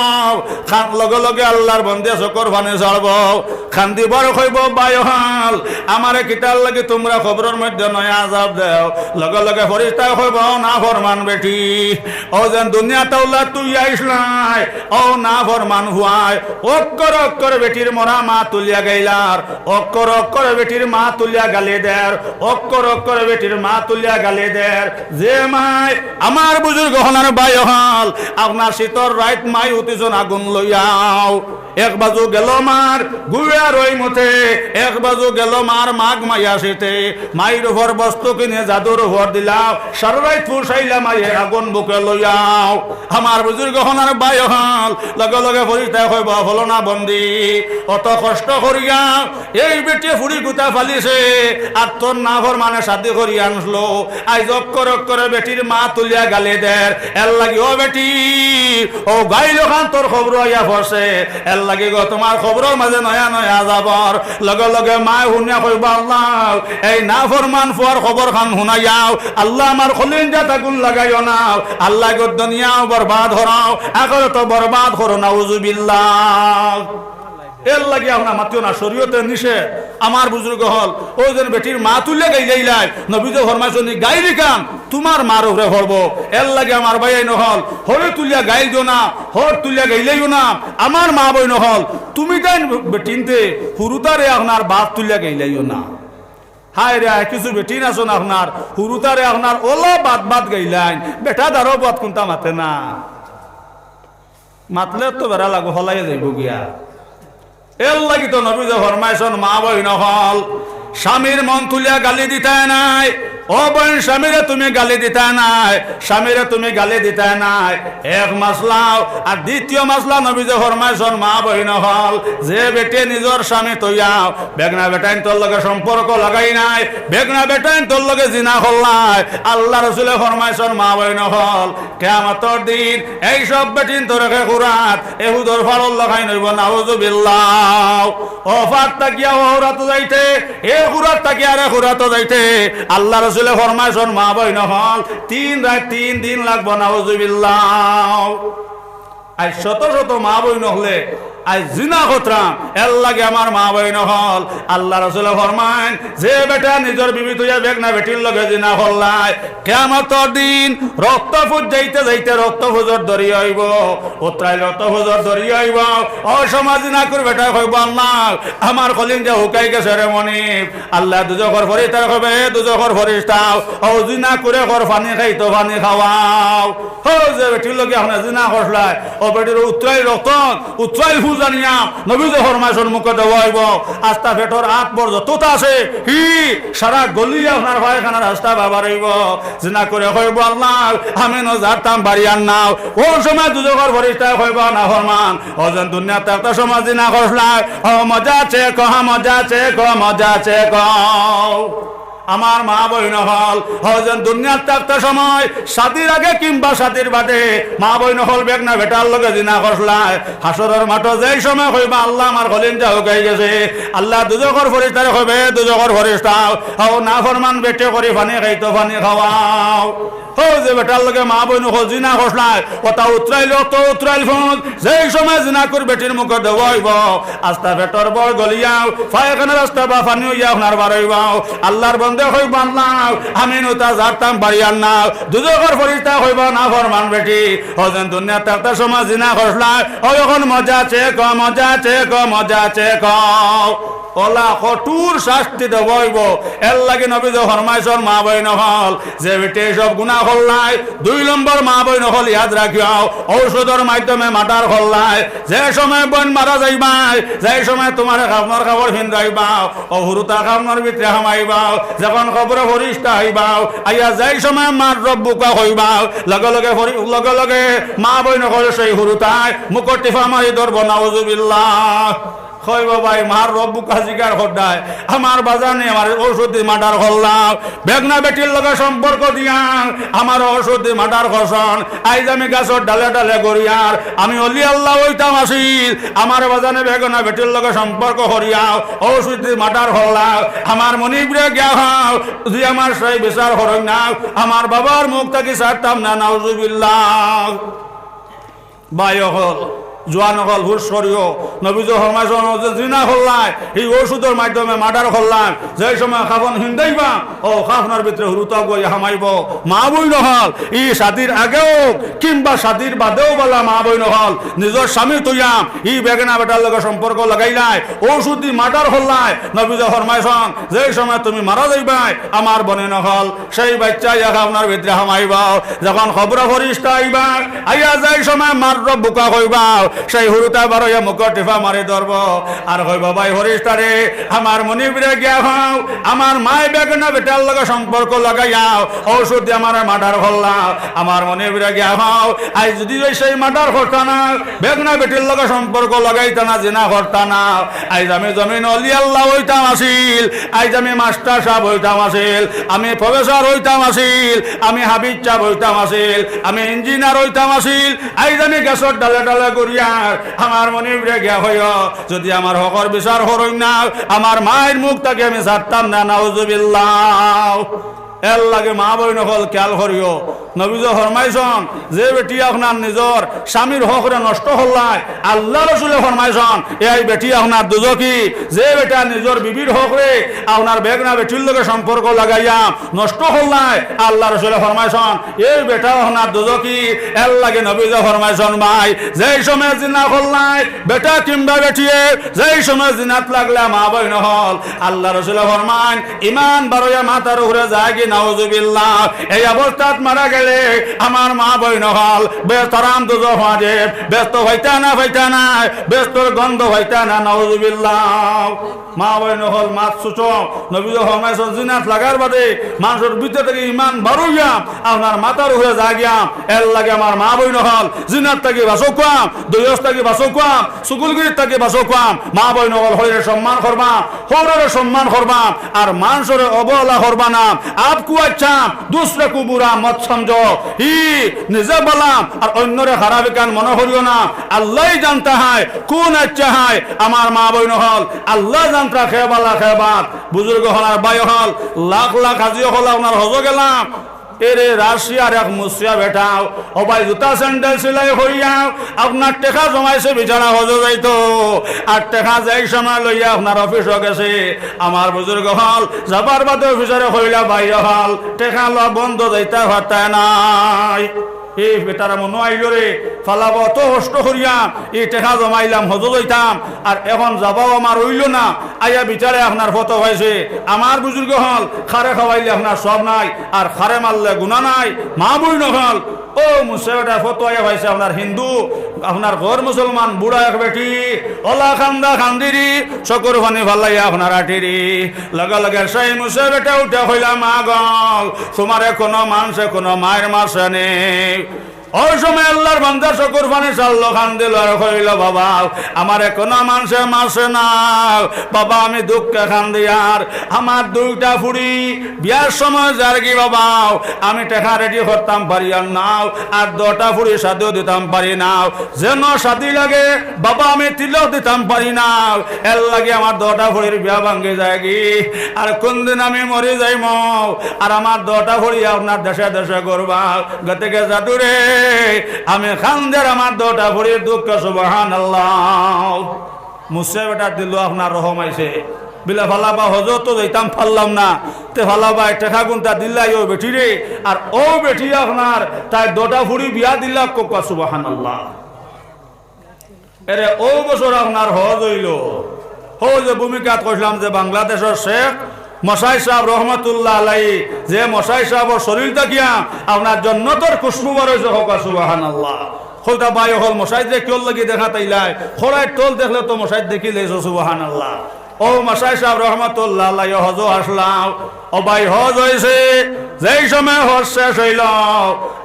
খান-, লগে লগে আল্লার বন্দা চকুর পানি ছাড়বো। কান্দিবো আর কইবো, "ভাই অকল, আমারে কিতার লাগি তুমরা কবরর মধ্যে নয়া আজাব দেও?" লগে লগে ফিরিস্তায় কইবো, "অউ নাফরমান বেটি, অউ যেন দুনিয়াত আউলাদ থুইয়া আইছলায়, অউ নাফরমান পুয়ায় অক্ষর অক্ষর বেটির মরা মা তুলিয়া গাইলার, অক্ষর অক্ষর বেটির মা তুলিয়া গালি দের, অক্ষর অক্ষর বেটির মা তুলিয়া গালি দের। যে মায়, আমার বুজুর্গ অকল আর ভাই অকল, আপনার শীতর রাইত মাই উঠিছইন আগুন লইয়াও।" এক বাজু গেল মার গুয়া রই মতে, এক বাজু গেল মার মাঘ মাইয়া শীতে, মাইর উপর বস্তু কিনে জাদুর উপর দিলাও, সারা রাইত ফুসাইলা মাইয়ে আগুন বুকে লইয়াও। আমার বুজুর্গ অকল আর ভাই অকল, লগে লগে ফিরিস্তায় কইবো, "ফলনা বন্দি, অত কষ্ট করিয়া এই বেটিয়ে ফুড়ি গুতা ফালিছে, আর তোর নাফরমানে শাদি করি আনলো, আইজ অক্ষর অক্ষরে বেটির মা তুলিয়া গালি দের, এরলাগি ও বেটি, অউ গাইল অখান তোর কবরো আইয়া পড়ছে, এরলাগি গো তুমার কবরর মাঝে নয়া নয়া আজাব।" লগে লগে মায় হুনিয়া কইবো, "আল্লাহ, এই নাফরমান পুয়ার কবর খান হুনাইয়াও, আল্লাহ আমার কলিজাত আগুন লাগাইও না, আল্লাহ গো দুনিয়াও বরবাদ করাও, আখিরাতও বরবাদ করো, নাউজুবিল্লাহ।" এরলাগি আপনার মাতিও না, শরীয়তে নিষেধ। আমার বুজুর্গ অকল, অউ যেন বেটির মা তুলিয়া গাইলাইলায়, নবীজিয়ে ফরমাইছইন, "গাইল ইখান তুমার মার উপরে পড়বো।" এরলাগি আমার ভাইয়াইন অকল, হরে তুলিয়া গাইল দিও না, হর তুলিয়া গাইলাইও না। আমার মা বইন অকল, তুমি তাইন বেটিন্তে হুরুতারে আপনার বাত তুলিয়া গাইলাইও না। হায় রে হায়, কিছু বেটিন আছইন আপনার, হুরুতারে আপনার ওলা বাত বাত গাইলাইন, বেটা দারো বাত কুনতা মাতে না। মাতলে তো বেড়া লাগবো, হলাইয়া যাইবো গিয়া। এরলাগি তো নবীজিয়ে ফরমাইছইন, মা বইন অকল, স্বামীর মন তুলিয়া গালি দিতায় নায়। ও বইন, স্বামীরে তুমি গালি দিতায় নায়, স্বামীরে তুমি গালি দিতায় নায়। এক মাসলা, আর দ্বিতীয় মাসলা নবীজিয়ে ফরমাইছইন, মা বইন অকল, যে বেটিয়ে নিজর স্বামী থইয়া বেগনা বেটাইন্তর লগে সম্পর্ক লাগাই নাই, বেগনা বেটাইন্তর লগে জিনা করলায়, আল্লার রসুলে ফরমাইছইন, মা বইন অকল, কিয়ামতর দিন এই সব বেটিন্তর একে খুরাত, এহুদর ফাড়র লাখান অইবো, নাউজুবিল্লাহ। ও ফাড় থাকিয়া ও খুরাত যাইতে, এ খুরাত থাকিয়া আরে খুরাত যাইতে, আল্লার রসুলে ফরমাইছইন, মা বইন অকল, তিন রাইত তিন দিন লাগবো, নাউজুবিল্লাহ। আইজ শত শত মা বইন অকলে আইজ জিনা করতরা, এরলাগি আমার মা বইন অকল, আল্লার রসুলে ফরমাইন, যে বেটা নিজর বিবি থইয়া বেগনা বেটির লগে জিনা করলায়, কিয়ামতর দিন রক্ত পুজ যাইতে যাইতে রক্ত পুজর দরিয়া অইবো, উতরাইল রক্ত পুজর দরিয়া অইবো। ও সমাজ জিনা করি বেটায় কইবো, "আল্লাহ, আমার কলিজা হুকাই গেছে রে মনিব।" আল্লায় দুজখর ফিরিস্তারে কইবো, "এ দুজখর ফিরিস্তাও, অউ জিনা কুরে কর পানি খাইতো পানি খাওয়াও।" অউ যে বেটির লগে আপনে জিনা করছলায়, অউ বেটির উতরাইল রক্ত, উতরাইল পুজ জানিয়া নবীজি ফরমাইছইন মুখো দেওয়া অইবো, আস্তা পেটর আত ভর যততা আছে, হি সারা গলিয়া আপনার পায়খানার রাস্তা বার অইবো। জিনা করে কইবো, "আল্লাহ, আমি নু জারতাম বাড়িয়ার নাও।" অউ সময় দুজখর ফিরিস্তায় কইবো, "নাফরমান, অউ যেন দুনিয়াত থাকতে সময় জিনা করছলায়, অউ মজা চেখো, হ্যাঁ, মজা চেখো, মজা চেখো।" আমার মা-বইন অকল, অউ যেন দুনিয়াত থাকতে সময়, শাদির আগে কিংবা শাদির বাদে, মা-বইন অকল বেগনা বেটার লগে জিনা করছলায়, হাশরর মাঠো যেই সময় কইবা, "আল্লাহ, আমার কলিজা হুকাই গেছে," আল্লায় দুজখর ফিরিস্তারে কইবা, "এ দুজখর ফিরিস্তা, অউ নাফরমান বেটি করি পানি খাইতো, পানি খাওয়াও।" অউ যে বেটার লগে মা-বইন অকল জিনা করছলায়, অতা উতরাইল রক্ত, উতরাইল ফুত, যেই সময় জিনাকুর বেটির মুখো দেওয়া অইবো, আস্তা পেটর ভর গলিয়া পায়খানার রাস্তা বার পানি অইয়া আপনার বার অইবো। আল্লাহর বন্দে কইবো, "আল্লাহ, আমি নু তা জারতাম বাড়িয়ার নাও।" দুজখর ফিরিস্তায় কইবো, "নাফরমান বেটি, অউ যেন দুনিয়াত থাকতে সময় জিনা করছলায়, অউ অখন মজা চেখো, মজা চেখো, মজা চেখো।" অলা কঠোর শাস্তি দেওয়া অইবো। এরলাগি নবীজি ফরমাইছইন, মা-বইন অকল, যে বেটিয়ে সব গুনা করলায়, দুই নম্বর মা-বইন অকল ইয়াদ রাখিও, অষুদর মাধ্যমে মার্ডার করলায়, যে সময় বইন মারা যাইবায়, যে সময় তুমারে কাফনর কাপড় ফিন্দাইবা, অউ হুরুতা কাফনর ভিতরে হামাইবা, যখন কবরো ফিরিস্তা আইবা, আইয়া যেই সময় মার রব্বুকা কইবা, লগে লগে ফিরি-, লগে লগে মা-বইন অকল সেই হুরুতায় মুখো টিফা মারি ধরবো, নাউজুবিল্লাহ। কইবো, "ভাই, মার রব্বুকা জিকার কররায়, আমার বাজানে আমারে অষুদি মার্ডার করলা, বেগনা বেটির লগে সম্পর্ক দিয়া আমারে অষুদি মার্ডার করছইন। আইজ আমি গাছর ডালে ডালে ঘুরিয়ার, আমি অলি আল্লাহ অইতাম আছিল, আমার বাজানে বেগনা বেটির লগে সম্পর্ক করিয়া অষুদি মার্ডার করলা। আমার মনিবরে গিয়া কও, যুদি আমার সেই বিচার করইন না, আমার বাবার মুখ থাকি ছাড়তাম না, নাউজুবিল্লাহ।" ভাই অকল, জোয়ান অকল, হুশ করিও। নবীজি ফরমাইছইন, অউ যে জিনা করলায়, ই অষুদর মাধ্যমে মার্ডার করলায়, যেই সময় কাফন ফিন্দাইবা, অউ কাফনর ভিতরে হুরুতা গিয়া হামাইবো। মা-বইন অকল, ই শাদির আগেও কিংবা শাদির বাদেও বালা মা-বইন অকল, নিজর স্বামী থইয়া ই বেগনা বেটার লগে সম্পর্ক লাগাইলায়, অষুদি মার্ডার করলায়, নবীজি ফরমাইছইন, যেই সময় তুমি মারা যাইবায়, আমার বইন অকল, সেই বাইচ্চা ইয়া কাফনর ভিতরে হামাইবা, যখন কবরো ফিরিস্তা আইবা, আইয়া যেই সময় মার রব্বুকা কইবা, সেই হুরুতা বার অইয়া মুখো টিফা মারি ধরবো, আর কইবো, "ভাই ফিরিস্তারে, আমার মনিবরে গিয়া কও, আমার মায় বেগনা বেটার লগে সম্পর্ক লাগাইয়া অষুদি আমারে মার্ডার করলা, আমার মনিবরে গিয়া কও, আইজ যুদি অউ সেই মার্ডার করতা না, বেগনা বেটির লগে সম্পর্ক লাগাইতা না, জিনা করতা না, আইজ আমি জমিনো অলি আল্লাহ অইতাম আছিল, আইজ আমি মাস্টার সাব অইতাম আছিল, আমি প্রফেসর অইতাম আছিল, আমি হাফিজ সাব অইতাম আছিল, আমি ইঞ্জিনিয়ার অইতাম আছিল, আইজ আমি গাছর ডালে ডালে ঘুরিয়ার, আমার মনিবরে গিয়া কইও, যুদি আমার হকর বিচার করইন না, আমার মাইর মুখ থাকি আমি ছাড়তাম না, নাউজুবিল্লাহ।" এরলাগি মা-বইন অকল খিয়াল করিও, নবীজি ফরমাইছইন, যে বেটি আপনার নিজর স্বামীর হকরে নষ্ট করলায়, আল্লার রসুলে ফরমাইছইন, এই বেটি আপনার দুজখি। যে বেটা নিজর বিবির হকরে আপনার বেগনা বেটির লগে সম্পর্ক লাগাইয়া নষ্ট করলায়, আল্লার রসুলে ফরমাইছইন, এই বেটা আপনার দুজখি। এরলাগি নবীজি ফরমাইছইন, ভাই, যেই সময় জিনা করলায়, বেটা কিংবা বেটিয়ে যেই সময় জিনাত লাগলা, মা-বইন অকল, আল্লার রসুলে ফরমাইন, ইমান বারইয়া মাথার উপরে যায়গি, নাউজুবিল্লাহ। এই অবস্থাত মারা গেলে আমার মা-বইন অকল, বেহেস্তর আম দুজখ ওয়াজিব, বেহেস্ত পাইতা না, পাইতা না, বেহেস্তর গন্ধ পাইতা না, নাউজুবিল্লাহ। মা-বইন অকল, মাত ছুটো, নবীজি ফরমাইছইন, জিনাত লাগার বাদে মানষর ভিতর থাকি ইমান বারইয়া আপনার মাথার উপরে যায়গিয়া। এরলাগি আমার মা-বইন অকল, জিনাত থাকি বাচউক্কা, দৈয়স থাকি বাচউক্কা, চুগুলগিরি থাকি বাচউক্কা। মা-বইন অকল, হউরে সম্মান করবা, হউরে সম্মান করবা, আর মানষরে অবহেলা করবা না। আপকো আচ্ছা, দুসরে কো বুরা মত সমঝো। ই নিজে বালা আর অইন্যরে খারাপ ইখান মনো করিও না। আল্লাহ ই জানতা হায় কোন আচ্ছা হায়। আমার মা-বইন অকল, আল্লাহ জানতা কে বালা কে বাদ। বুজুর্গ অকল আর ভাই অকল, লাখ লাখ হাজি অকল আপনার হজো গেলাম, এরে রাশিয়ার এক মুসিয়া বেটাও, ও ভাই, জুতা স্যান্ডেল সিলাই করিয়া আপনার টেকা জমাইছে, বেচারা হজো যাইতো, আর টেকা যেই সময় লইয়া আপনার অফিসো গেছে। আমার বুজুর্গ অকল, যাবার বাদে অফিসরে কইলা, "ভাই অকল, টেকা লওয়া বন্ধ, যাইতা পারতা নায়।" এই বেটারা মনো আইলো রে, ফালাবো অত কষ্ট করিয়া, এই টেকা জমাইলাম, হজো যাইতাম, আর এখন যাবাও আমার অইলো না। আইয়া বেচারা আপনার ফটো পাইছে। আমার বুজুর্গ অকল, কারে খাওয়াইলে আপনার সব নাই, আর কারে মারলে গুনা নাই। মা-বইন অকল, ও মুসা বেটা, ফতোয়া পাইছে আপনার হিন্দু, আপনার গর মুসলমান বুড়া এক বেটি, অলা কান্দা কান্দিরি, চকুর পানি ফালাইয়া আপনার আটিরি। লগে লগে সেই মুসা বেটা উঠে কইলা, "মা গো, তুমারে কুনু মানষে কুনু মাইর মারছে নি?" ওই সময় আল্লার বান্দা চকুর পানি ছাড়লো, কান্দিলো আর কইলো, "বাবা, আমারে কুনু মানষে মারছে না। বাবা, আমি দুঃখে কান্দিয়ার, আমার দুইটা ফুড়ি বিয়ার সময় যারগি বাবা, আমি টেকা রেডি করতাম পারিয়ার না, আর দুইটা ফুড়ি শাদিও দিতাম পারি না। যেন শাদি লাগে বাবা, আমি তিলক দিতাম পারি না, এর লাগি আমার দুইটা ফুড়ির বিয়া ভাঙ্গি যায়গি। আর কুনদিন আমি মরি যাইমু, আর আমার দুইটা ফুড়ি আপনার দেশে দেশে ঘুরবা।" গতিকে যাদুরে, আমি কান্দিয়ার আমার দুইটা ফুড়ির দুঃখ।" সুবহানাল্লাহ। মুসা বেটার দিলো আপনার রহম আইছে। বিলা, "ফালাবা, হজো তো যাইতাম পারলাম না, তে ফালাবা, টেকা গুনতা দিলাইও বেটিরে, আর ও বেটি আপনার তাই দুইটা ফুড়ি বিয়া দিলা।" কউক্কা সুবহানাল্লাহ। এরে ও বছর আপনার হজ অইলো। হউ যে ভূমিকাত কইছলাম যে বাংলাদেশর শেখ মশাই সাব রহমতুল্লাহ আলাই, যে মশাই সাবর শরীর থাকিয়া আপনার জন্নতর খুশবু বার অইছে, কউক্কা সুবহানাল্লাহ। কইতা ভাই অকল, মশাইদরে কিওর লাগি দেখাত আইলায়? খড়াইর তল দেখলে তো মশাইদ দেখিলাইছো, সুবহানাল্লাহ। ও মশাই সাব রহমতুল্লাহ আলাই, হজো আছলাম। ও ভাই, হজ অইছে, যেই সময় হজ শেষ অইলো,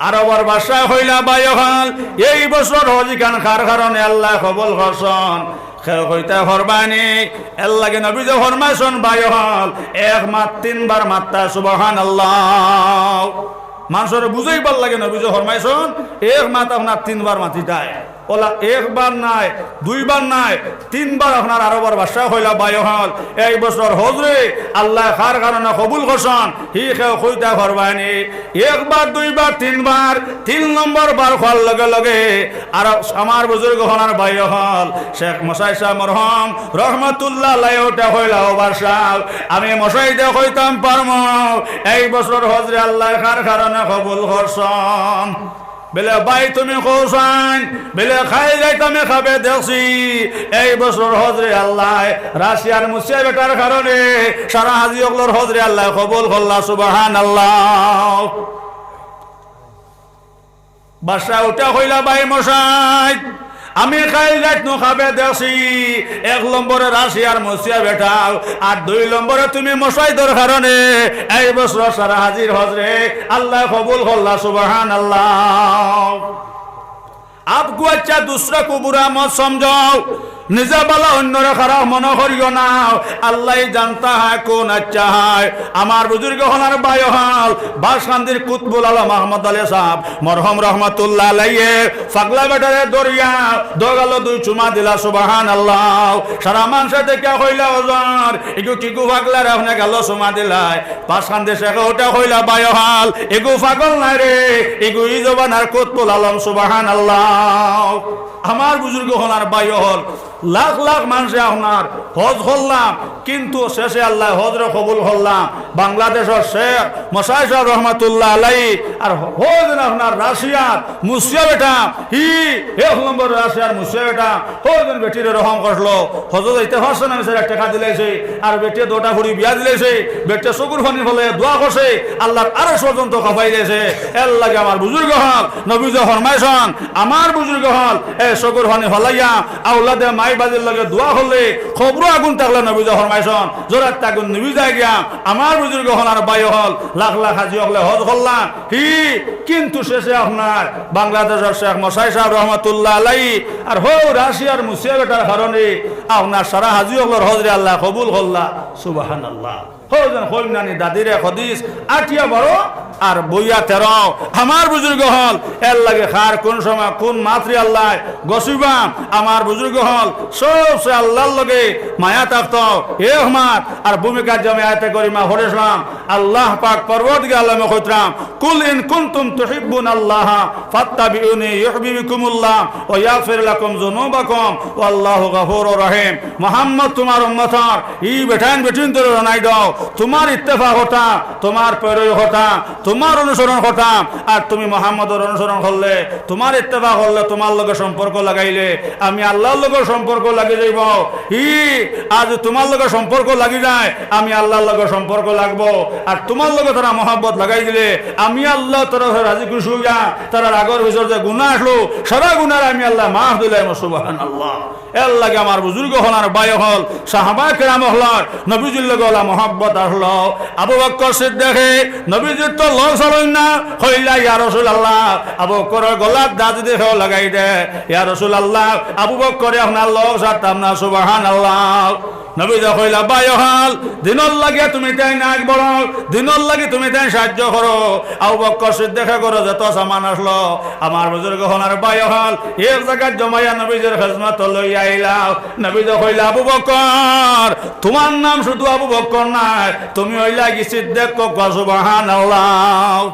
আরবর বাদশায় কইলা, "ভাই অকল, এই বছর হজ ইখান কার কারণে আল্লায় কবুল করছইন?" কেউ কইতা পারবায়নি। এর লাগি নবীজিয়ে ফরমাইছইন, ভাই অকল, এক মাত তিনবার মাততায়, সুবহানাল্লাহ। মানষরে বুঝাইবার লাগি নবীজিয়ে ফরমাইছইন, এক মাত আপনার তিনবার মাতিতায়। অলা একবার নায়, দুইবার নায়, তিনবার আপনার আরবর বাদশায় কইলা, "ভাই অকল, এই বছর হজরে আল্লায় কার কারণে কবুল করছইন, হি কেউ কইতা পারবায়নি।" একবার, দুইবার, তিনবার, তিন নম্বর বার কওয়ার লগে লগে আর আমার বুজুর্গ অকল আর ভাই অকল, শেখ মশাই সাব মরহুম রহমতুল্লাহ আলাইহি উঠা কইলা, "ও বাদশা, আমি মশাইদে কইতাম পারমু, এই বছর হজরে আল্লায় কার কারণে কবুল করছইন?" বেলে, "ভাই, তুমি কও চাইন।" বেলে, "কাইল রাইত আমি খাবে দেখছি, এই বছর হজরে আল্লায় রাশিয়ার মুসিয়া বেটার কারণে সারা হাজি অকলর হজরে আল্লায় কবুল করলা।" সুবহানাল্লাহ। বাদশা উঠা কইলা, "ভাই মশাই, আমি কাইল রাইত নু খাবে দেখছি, এক নম্বরে রাশিয়ার মুসিয়া বেটা, আর দুই নম্বরে তুমি মশাইদর কারণে এই বছর সারা হাজির হজরে আল্লায় কবুল করলা।" সুবহানাল্লাহ। আপকো আচ্ছা দুসরা কো বুরা মত সমঝো, নিজে ভালা অইন্যরে খারাপ মনো করিও না। আল্লাহ জানতা হ্যায় কৌন আচ্ছা হ্যায়। আমার বুজুর্গ অকল আর ভাই অকল, বাঁশকান্দির কুতবুল আলম আহমদ আলী সাব মরহুম রহমতুল্লাহ আলাইহি পাগলা বেটারে ধরিয়া দুই গালো দুই চুমা দিলা, সুবহানাল্লাহ। সারা মানষে দেখিয়া কইলা, "ওজন, ইগু কিগু পাগলারে আপনে গালো চুমা দিলায়?" বাঁশকান্দি শেখে উঠা কইলা, "ভাই অকল, ইগু পাগল নায় রে, ইগু ই জমানার কুতবুল আলম।" সুবহানাল্লাহ। আমার বুজুর্গ অকল আর ভাই অকল, লাখ লাখ মানষে আপনার হজ করলাম, কিন্তু শেষে আল্লায় হজরে কবুল করলাম। বাংলাদেশর শেখ মশাই সাব রহমতুল্লাহ আলাইহি, আর হউ যেন আপনার রাশিয়ার মুসিয়া বেটা, হি এক নম্বর রাশিয়ার মুসিয়া বেটা, হউ যেন বেটিরে রহম করলো। হজো যাইতা পারছে না, বেচারা টেকা দিলাইছে, আর বেটিয়ে দুইটা ফুড়ি বিয়া দিলাইছে, বেটিয়ে চকুর পানি ফালাইয়া দোয়া করছে, আল্লার আরশ পর্যন্ত কাঁপাই দিছে। এর লাগি আমার বুজুর্গ অকল, নবীজিয়ে ফরমাইছইন, আমার বুজুর্গ অকল, এ চকুর পানি ফালাইয়া আওলাদে মাই বাজির লগে দোয়া করলে কবরো আগুন থাকলে নবীজিয়ে ফরমাইছইন, জরাত আগুন নিবি যায় গিয়া। আমার বুজুর্গ অকল আর ভাই অকল, লাখ লাখ হাজি অকলে হজ করলা, হি, কিন্তু শেষে আপনার বাংলাদেশর শেখ মশাই সাব রহমতুল্লাহ আলাইহি আর হউ রাশিয়ার মুসিয়া বেটার কারণে আপনার সারা হাজি অকলর হজরে আল্লায় কবুল করলা। সুবহানাল্লাহ। হউ যেন কইন নানি দাদিরে হদিস আটিয়া বারো আর বইয়া তেরো। আমার বুজুর্গ অকল, এর লাগি কার কুন সময় কুন মাতরে আল্লায় গছিবা, আমার বুজুর্গ অকল, সবচে আল্লার লগে মায়া থাকতো। এক মাত আর ভূমিকাত যে আমি আয়াতে করিমা পড়ছিলাম, আল্লাহ পাক পরওয়ারদিগার আলমে কইতরা, "কুল ইন কুনতুম তুহিব্বুন আল্লাহ ফাত্তাবিউনি ইউহবিবকুমুল্লাহ ওয়া ইয়াগফির লাকুম যুনুবাকুম ওয়াল্লাহু গাফুরুর রহিম।" মুহাম্মদ, তুমার উম্মতর ই বেটাইন বেটিন্তরে জানাই দাও, তুমার ইত্তেফাক করতাম, তুমার পয়রই করতাম, তুমার অনুসরণ করতাম, আর তুমি মোহাম্মদর অনুসরণ করলে, তুমার ইত্তেফাক করলে, তুমার লগে সম্পর্ক লাগাইলে, আমি আল্লাহর লগে সম্পর্ক লাগি যাইব। ই আজ তুমার লগে সম্পর্ক লাগি যায়, আমি আল্লাহর লগে সম্পর্ক লাগবো। আর তুমার লগে তারা মহব্বত লাগাই দিলে, আমি আল্লাহর তরফে রাজি খুশি হইয়া তারার আগর পিছর যে গুনাহ আসলো, সারা গুনাহ আমি আল্লাহ মাফ দিলাম। সুবহানাল্লাহ। এর লাগি আমার বুজুর্গ অকল আর ভাই অকল, সাহাবা কেরাম অকলর নবীজির লগে অলা মহব্বত আসলো। আবু বকর সিদ্দিকে নবীজির তো লগ ছাড়ইন না, কইলা, "ইয়া রাসূলুল্লাহ, আবু বকরর গলাত দা যদি কেউ লাগাই দে, ইয়া রাসূলুল্লাহ, আবু বকররে আপনার লগ ছাড়তাম না।" সুবহানাল্লাহ। নবীজিয়ে কইলা, "ভাই অকল, দ্বীনর লাগি তুমি তাইন আগ বাড়াও, দ্বীনর লাগি তুমি তাইন সাহায্য করো।" আবু বকর সিদ্দিকে ঘরো যত সামান আসলো, আমার বুজুর্গ অকল আর ভাই অকল, এক জাগাত জমাইয়া নবীজির খেজমতো লইয়া আইলা। নবীজিয়ে কইলা, "আবু বকর, তুমার নাম শুধু আবু বকর নায়, তুমি অইলা গি সিদ্দিক।" কউক্কা সুবহানাল্লাহ।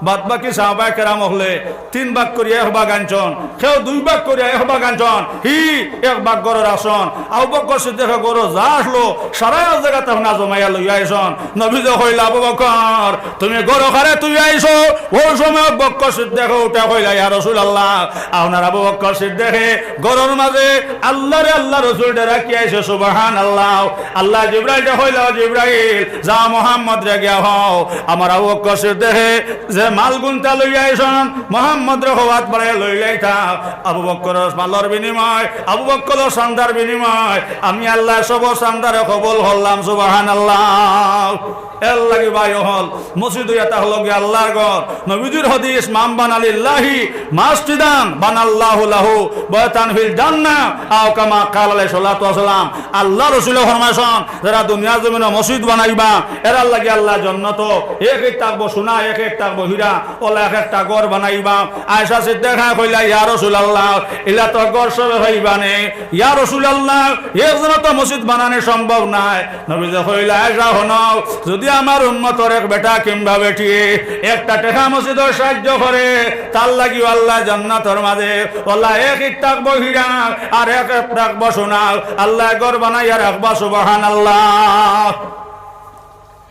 বাদ বাকি সাহাবায়ে কেরাম অকলে তিন ভাগ করিয়া এক ভাগ আনছইন, কেউ দুই ভাগ করিয়া এক ভাগ আনছইন, হি এক ভাগ ঘরো রাখছইন। আবু বকর সিদ্দিকে ঘরো যা আসলো, সারা জাগাত আপনার জমাইয়া লইয়া আইছইন। নবীজিয়ে কইলা, "আবু বকর, তুমি ঘরো কারে থুইয়া আইছো?" অউ সময় আবু বকর সিদ্দিকে উঠা কইলা, "ইয়া রাসূলুল্লাহ, আপনার আবু বকর সিদ্দিকে ঘরর মাঝে আল্লাহরে আল্লাহর রসুলরে রাখি আইছে।" সুবহানাল্লাহ। আল্লায় জিব্রাইলরে কইলা, "ও জিব্রাইল, যাও মোহাম্মদরে গিয়া কও, আমার আবু বকর সিদ্দিকে যে মাল গুনতা লইয়া আইছইন, মোহাম্মদরে কও আত বাড়াইয়া লইলাইতা।" আবু বকরর মালর বিনিময়, আবু বকরর চান্দার বিনিময় আমি আল্লায় সবর চান্দারে কবুল করলাম। সুবহানাল্লাহ। এর লাগি ভাই অকল, মসজিদ অইয়া থাকলো গি আল্লাহর ঘর। নবীজির হাদিস, "মান বানা লিল্লাহি মাসজিদান বানাল্লাহু লাহু বাইতান ফিল জান্নাহ, আও কামা ক্বালা আলাইহিস সালাতু ওয়াস সালাম।" আল্লাহর রসুলে ফরমাইছইন, যারা দুনিয়ার জমিনো মসজিদ বানাইবা, এরার লাগি আল্লায় জন্নতো এক এক থাকবো সোনা, এক এক থাকবো হীরা, অলা এক একটা ঘর বানাইবা। আয়েশা সিদ্দিকায় কইলা, "ইয়া রাসূলুল্লাহ, ইলা তো ঘর সবে পাইবা নে।" ইয়া রাসূলুল্লাহ, একজনে তো মসজিদ বানানি সম্ভব নায়। নবীজিয়ে কইলা, "আয়েশা, হুনো, যুদি আমার উম্মতর এক বেটা কিংবা বেটিয়ে একটা টেকা মসজিদো সাহায্য করে, তার লাগিও আল্লায় জান্নাতর মাঝে অলা এক ইট থাকবো হীরা, আর এক ইট থাকবো সোনা, আল্লায় ঘর বানাইয়া রাখবা।" সুবহানাল্লাহ।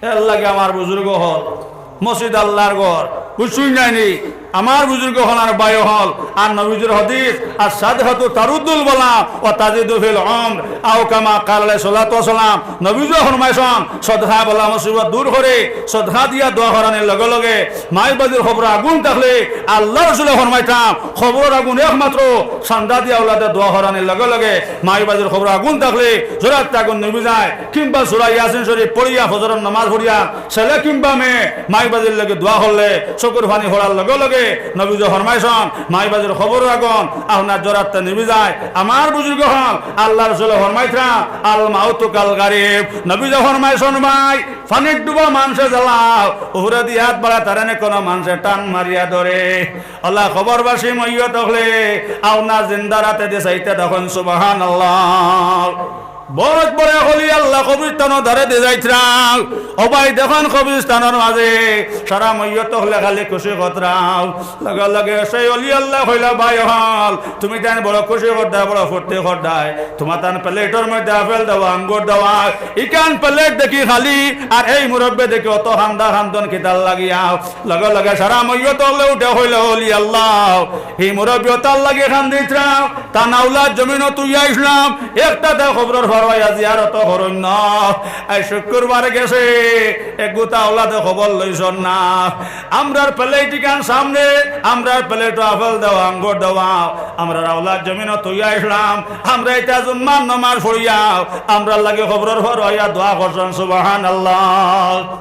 এর লাগি আমার বুজুর্গ অকল, মসজিদ আল্লাহর ঘর, বুঝছইন নানি? আমার বুজুর্গ অকল আর ভাই অকল, আর নবীজির হাদিস, "আস সাদকাতু তারুদ্দুল বালা ওয়া তাজিদু ফিল উমর, আও কামা ক্বালা আলাইহিস সালাতু ওয়াস সালাম।" নবীজিয়ে ফরমাইছইন, সদকায় বালা মুসিবত দূর করে, সদকা দিয়া দোয়া করানির লগে লগে, মাই বাজির কবরো আগুন থাকলে, আল্লাহর রসুলে ফরমাইতা, কবরর আগুন একমাত্র চান্দা দিয়া আওলাদে দোয়া করানির লগে লগে, মাই বাজির কবরো আগুন থাকলে, জোরাত আগুন নিবি যায়। কিংবা সূরা ইয়াসিন শরীফ পড়িয়া ফজরর নামাজ পড়িয়া ছেলে কিংবা মেয়ে মাই বাজির লাগি দোয়া করলে চকুর পানি পড়ার লগে লগে নবীজিয়ে ফরমাইছইন, মাই বাজির কবরর আগুন আপনার জোরাতে নিবি যায়। আমার বুজুর্গ অকল, আল্লাহর রসুলে ফরমাইতরা, "আল মাউতু কাল গারিক।" নবীজিয়ে ফরমাইছইন, ভাই, পানির ডুবা মানষে জ্বালাও, উপরেদি আত বাড়া তারে নে কোনো মানষে টান মারিয়া ধরে। আল্লাহ কবরবাসী মইয়ত অকলে আপনার জিন্দার আতেদি চাইতা দেখইন, সুবহানাল্লাহ। বড় বড় অলি আল্লাহ কবরস্থানর ধারেদি যাইতরা। ও ভাই, দেখইন কবরস্থানর মাঝে সারা মইয়ত অকলে খালি খুশি করতরা। লগে লগে সেই অলি আল্লায় কইলা, "ভাই অকল, তুমি তাইন বড় খুশি কররায়, বড় ফুর্তি কররায়, তুমরা তান প্লেটর মধ্যে আপেল দেওয়া, আঙ্গুর দেওয়া, ইখান প্লেট দেখি খালি, আর এই মুরব্বি দেখি অত কান্দা কান্দন কিতার লাগিয়া?" লগে লগে সারা মইয়ত অকলে উঠা কইলা, "অলি আল্লাহ, ই মুরব্বি অতার লাগি কান্দিতরা, তান আওলাদ জমিনো থুইয়া আইছলাম, একটা তা কবরর পারো আইয়া জিয়ারত করইন না। আইজ শুক্রবার গেছে, এক গুতা আওলাদে খবর লইছইন না। আমরার প্লেট ইখান সামনে, আমরার প্লেটো আপেল দেওয়া, আঙ্গুর দেওয়া, আমরার আওলাদ জমিনো থুইয়া আইছলাম, আমরা ইতা জুম্মার নামাজ পড়িয়া, আমরার লাগি কবরর পারো আইয়া দোয়া করছইন, সুবহানাল্লাহ।"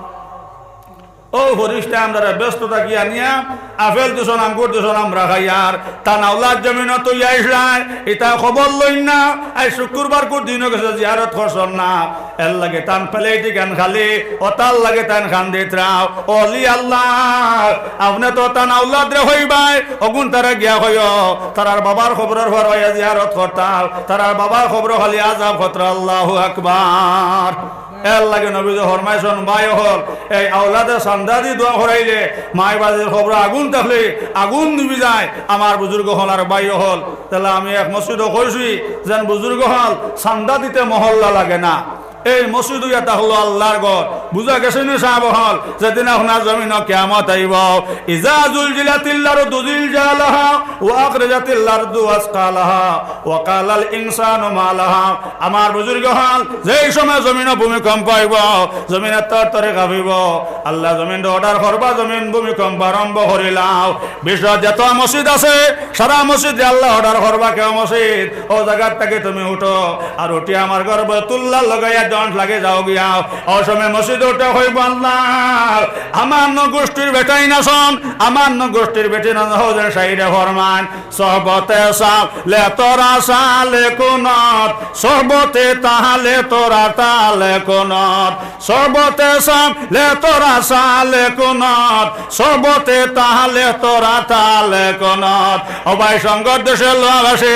অউ ফিরিস্তায় আমরারে বেহেস্তো থাকি আনিয়া আপেল দিছইন, আঙ্গুর দিছইন, আমরা খাইয়ার। তান আওলাদ জমিনো থুইয়া আইছলায়, ইতা খবর লইন না। আইজ শুক্রবার কুর দিন গেছে, জিয়ারত করছইন না। এর লাগি তান প্লেট ইখান খালি, অতার লাগি তাইন কান্দিতরা। অলি আল্লাহ, আপনে তো তান আওলাদরে কইবায়, অগুন তারে গিয়া কইও, তারার বাবার কবরর পারো আইয়া জিয়ারত করতা, তারার বাবার কবরো খালি আজাব করতরা। আল্লাহু আকবার। এর লাগি নবীজিয়ে ফরমাইছইন, ভাই অকল, এই আওলাদে চান্দা দি দোয়া করাইলে, মাই বাজির কবরো আগুন থাকলে, আগুন নিবি যায়। আমার বুজুর্গ অকল আর ভাই অকল, তাইলে আমি এক মসজিদো কইছি, যেন বুজুর্গ অকল, চান্দা দিতে মহল্লা লাগে না। এই মসজিদ অইয়া থাকলো আল্লার ঘর। বুঝা গেছে নি সাব অকল? যেদিন আপনার জমিনো কিয়ামত আইবো, ইজা জুলজিলাতিল আরদু জিলজালাহা ওয়া আখরাজাতিল আরদু আসকালাহা ওয়া ক্বালাল ইনসানু মা লাহা। আমার বুজুর্গ অকল, যেই সময় জমিনো ভূমিকম্প আইবো, জমিনে তরতরে কাঁপিবো, আল্লায় জমিনরে অর্ডার করবা, "জমিন, ভূমিকম্প আরম্ভ করিলাও।" বিশ্বর যত মসজিদ আছে, সারা মসজিদরে আল্লায় অর্ডার করবা, "কেউ মসজিদ, অউ জাগার থাকি তুমি উঠো।" আর উঠি আমার ঘর বাইতুল্লাহ লগাইয়া জয়েন্ট লাগি যাও গিয়া। অউ সময় মসজিদ উঠে কইবো, "আল্লাহ, আমার নু গোষ্ঠীর বেটাইন আছইন, আমার নু গোষ্ঠীর বেটিন আছইন।" হউ যে শাইরে ফরমাইন, "সোহবতে সালে তোরা সালে কুনত, সোহবতে তাহলে তোরা তালে কুনত।" সোহবতে সালে তোরা সালে কুনত, সোহবতে তাহলে তোরা তালে কুনত। ও ভাই, সঙ্গত দেশর লোক আছে,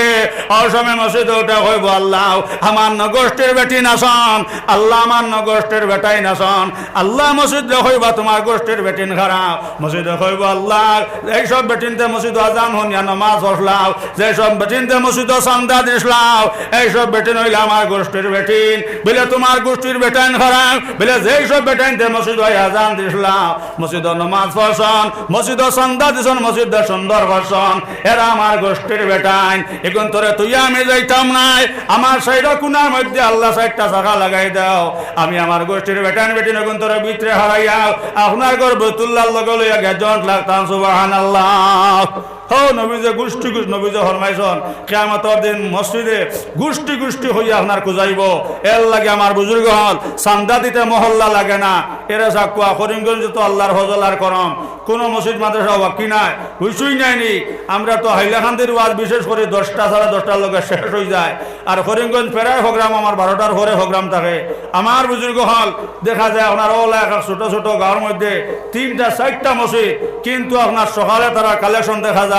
অউ সময় মসজিদ উঠে কইবো, "আল্লাহ, আমার নু গোষ্ঠীর বেটিন আছইন, আল্লাহ, আমার নু গোষ্ঠীর বেটাইন আছইন।" আল্লায় মসজিদরে কইবা, "তুমার গোষ্ঠীর বেটিন খারাপ।" মসজিদে কইবো, "আল্লাহ, যেই সব বেটিন্তে মসজিদো আজান হুনিয়া নমাজ পড়লাও, যেই সব বেটিন্তে মসজিদো চান্দা দিছলাও, এই সব বেটিন অইলা আমার গোষ্ঠীর বেটিন।" বইলে, "তুমার গোষ্ঠীর বেটাইন খারাপ।" বইলে, "যেই সব বেটাইন্তে মসজিদো আজান দিছলাও, মসজিদো নমাজ পড়ছইন, মসজিদো চান্দা দিছইন, মসজিদরে সুন্দর করছইন, এরা আমার গোষ্ঠীর বেটাইন। অখন তোরে থইয়া আমি যাইতাম নায়। আমার চাইরো কুনার মধ্যে আল্লাহ চাইরটা চাকা লাগাই দেও, আমি আমার গোষ্ঠীর বেটাইন বেটিন অখন তোরে ভিতরে হারাইয়া আপনার ঘর বাইতুল্লাহর লগে লইয়া গিয়া জয়েন্ট লাগতাম।" সুবহানাল্লাহ। হউ নবীজিয়ে গোষ্ঠী গোষ্ঠী, নবীজিয়ে ফরমাইছইন, কিয়ামতর দিন মসজিদে গোষ্ঠী গোষ্ঠী অইয়া আপনার খুজাইবো। এরলাগি আমার বুজুর্গ অকল, চান্দা দিতে মহল্লা লাগে না। এরে সাকুয়া করিমগঞ্জ তো আল্লার ফজল আর করম, কুনু মসজিদ মাদ্রাসা বাকি নাই, বুঝছইন নায় নি? আমরা তো হাইলাকান্দির ওয়াজ বিশেষ করি দশটা, সাড়ে দশটার লগে শেষ অইযায়। আর করিমগঞ্জ প্রায় প্রোগ্রাম আমার বারোটার পরে প্রোগ্রাম থাকে। আমার বুজুর্গ অকল, দেখা যায় আপনার অলা এক এক ছোট ছোট গাঁওর মধ্যে তিনটা চাইরটা মসজিদ, কিন্তু আপনার সকালে তারার কালেকশন দেখা যায়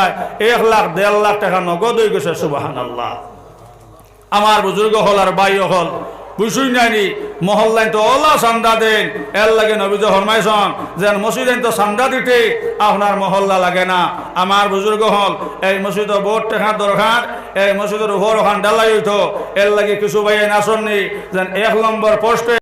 এক লাখ, দেড় লাখ টেকা নগদ অইগেছে। সুবহানাল্লাহ। আমার বুজুর্গ অকল আর ভাই অকল, বুঝছইন নায় নি? মহল্লাইন্তে অলা চান্দা দেইন, এরলাগি নবীজিয়ে ফরমাইছইন যে মসজিদাইন্তে চান্দা দিতে আপনার মহল্লা লাগে না। আমার বুজুর্গ অকল, এই মসজিদো বউত টেকার দরকার, এই মসজিদর উপর অখান ঢালাই অইতো, এরলাগি কিছু ভাইয়াইন আছইন নি, যেন এক নম্বর পোস্টে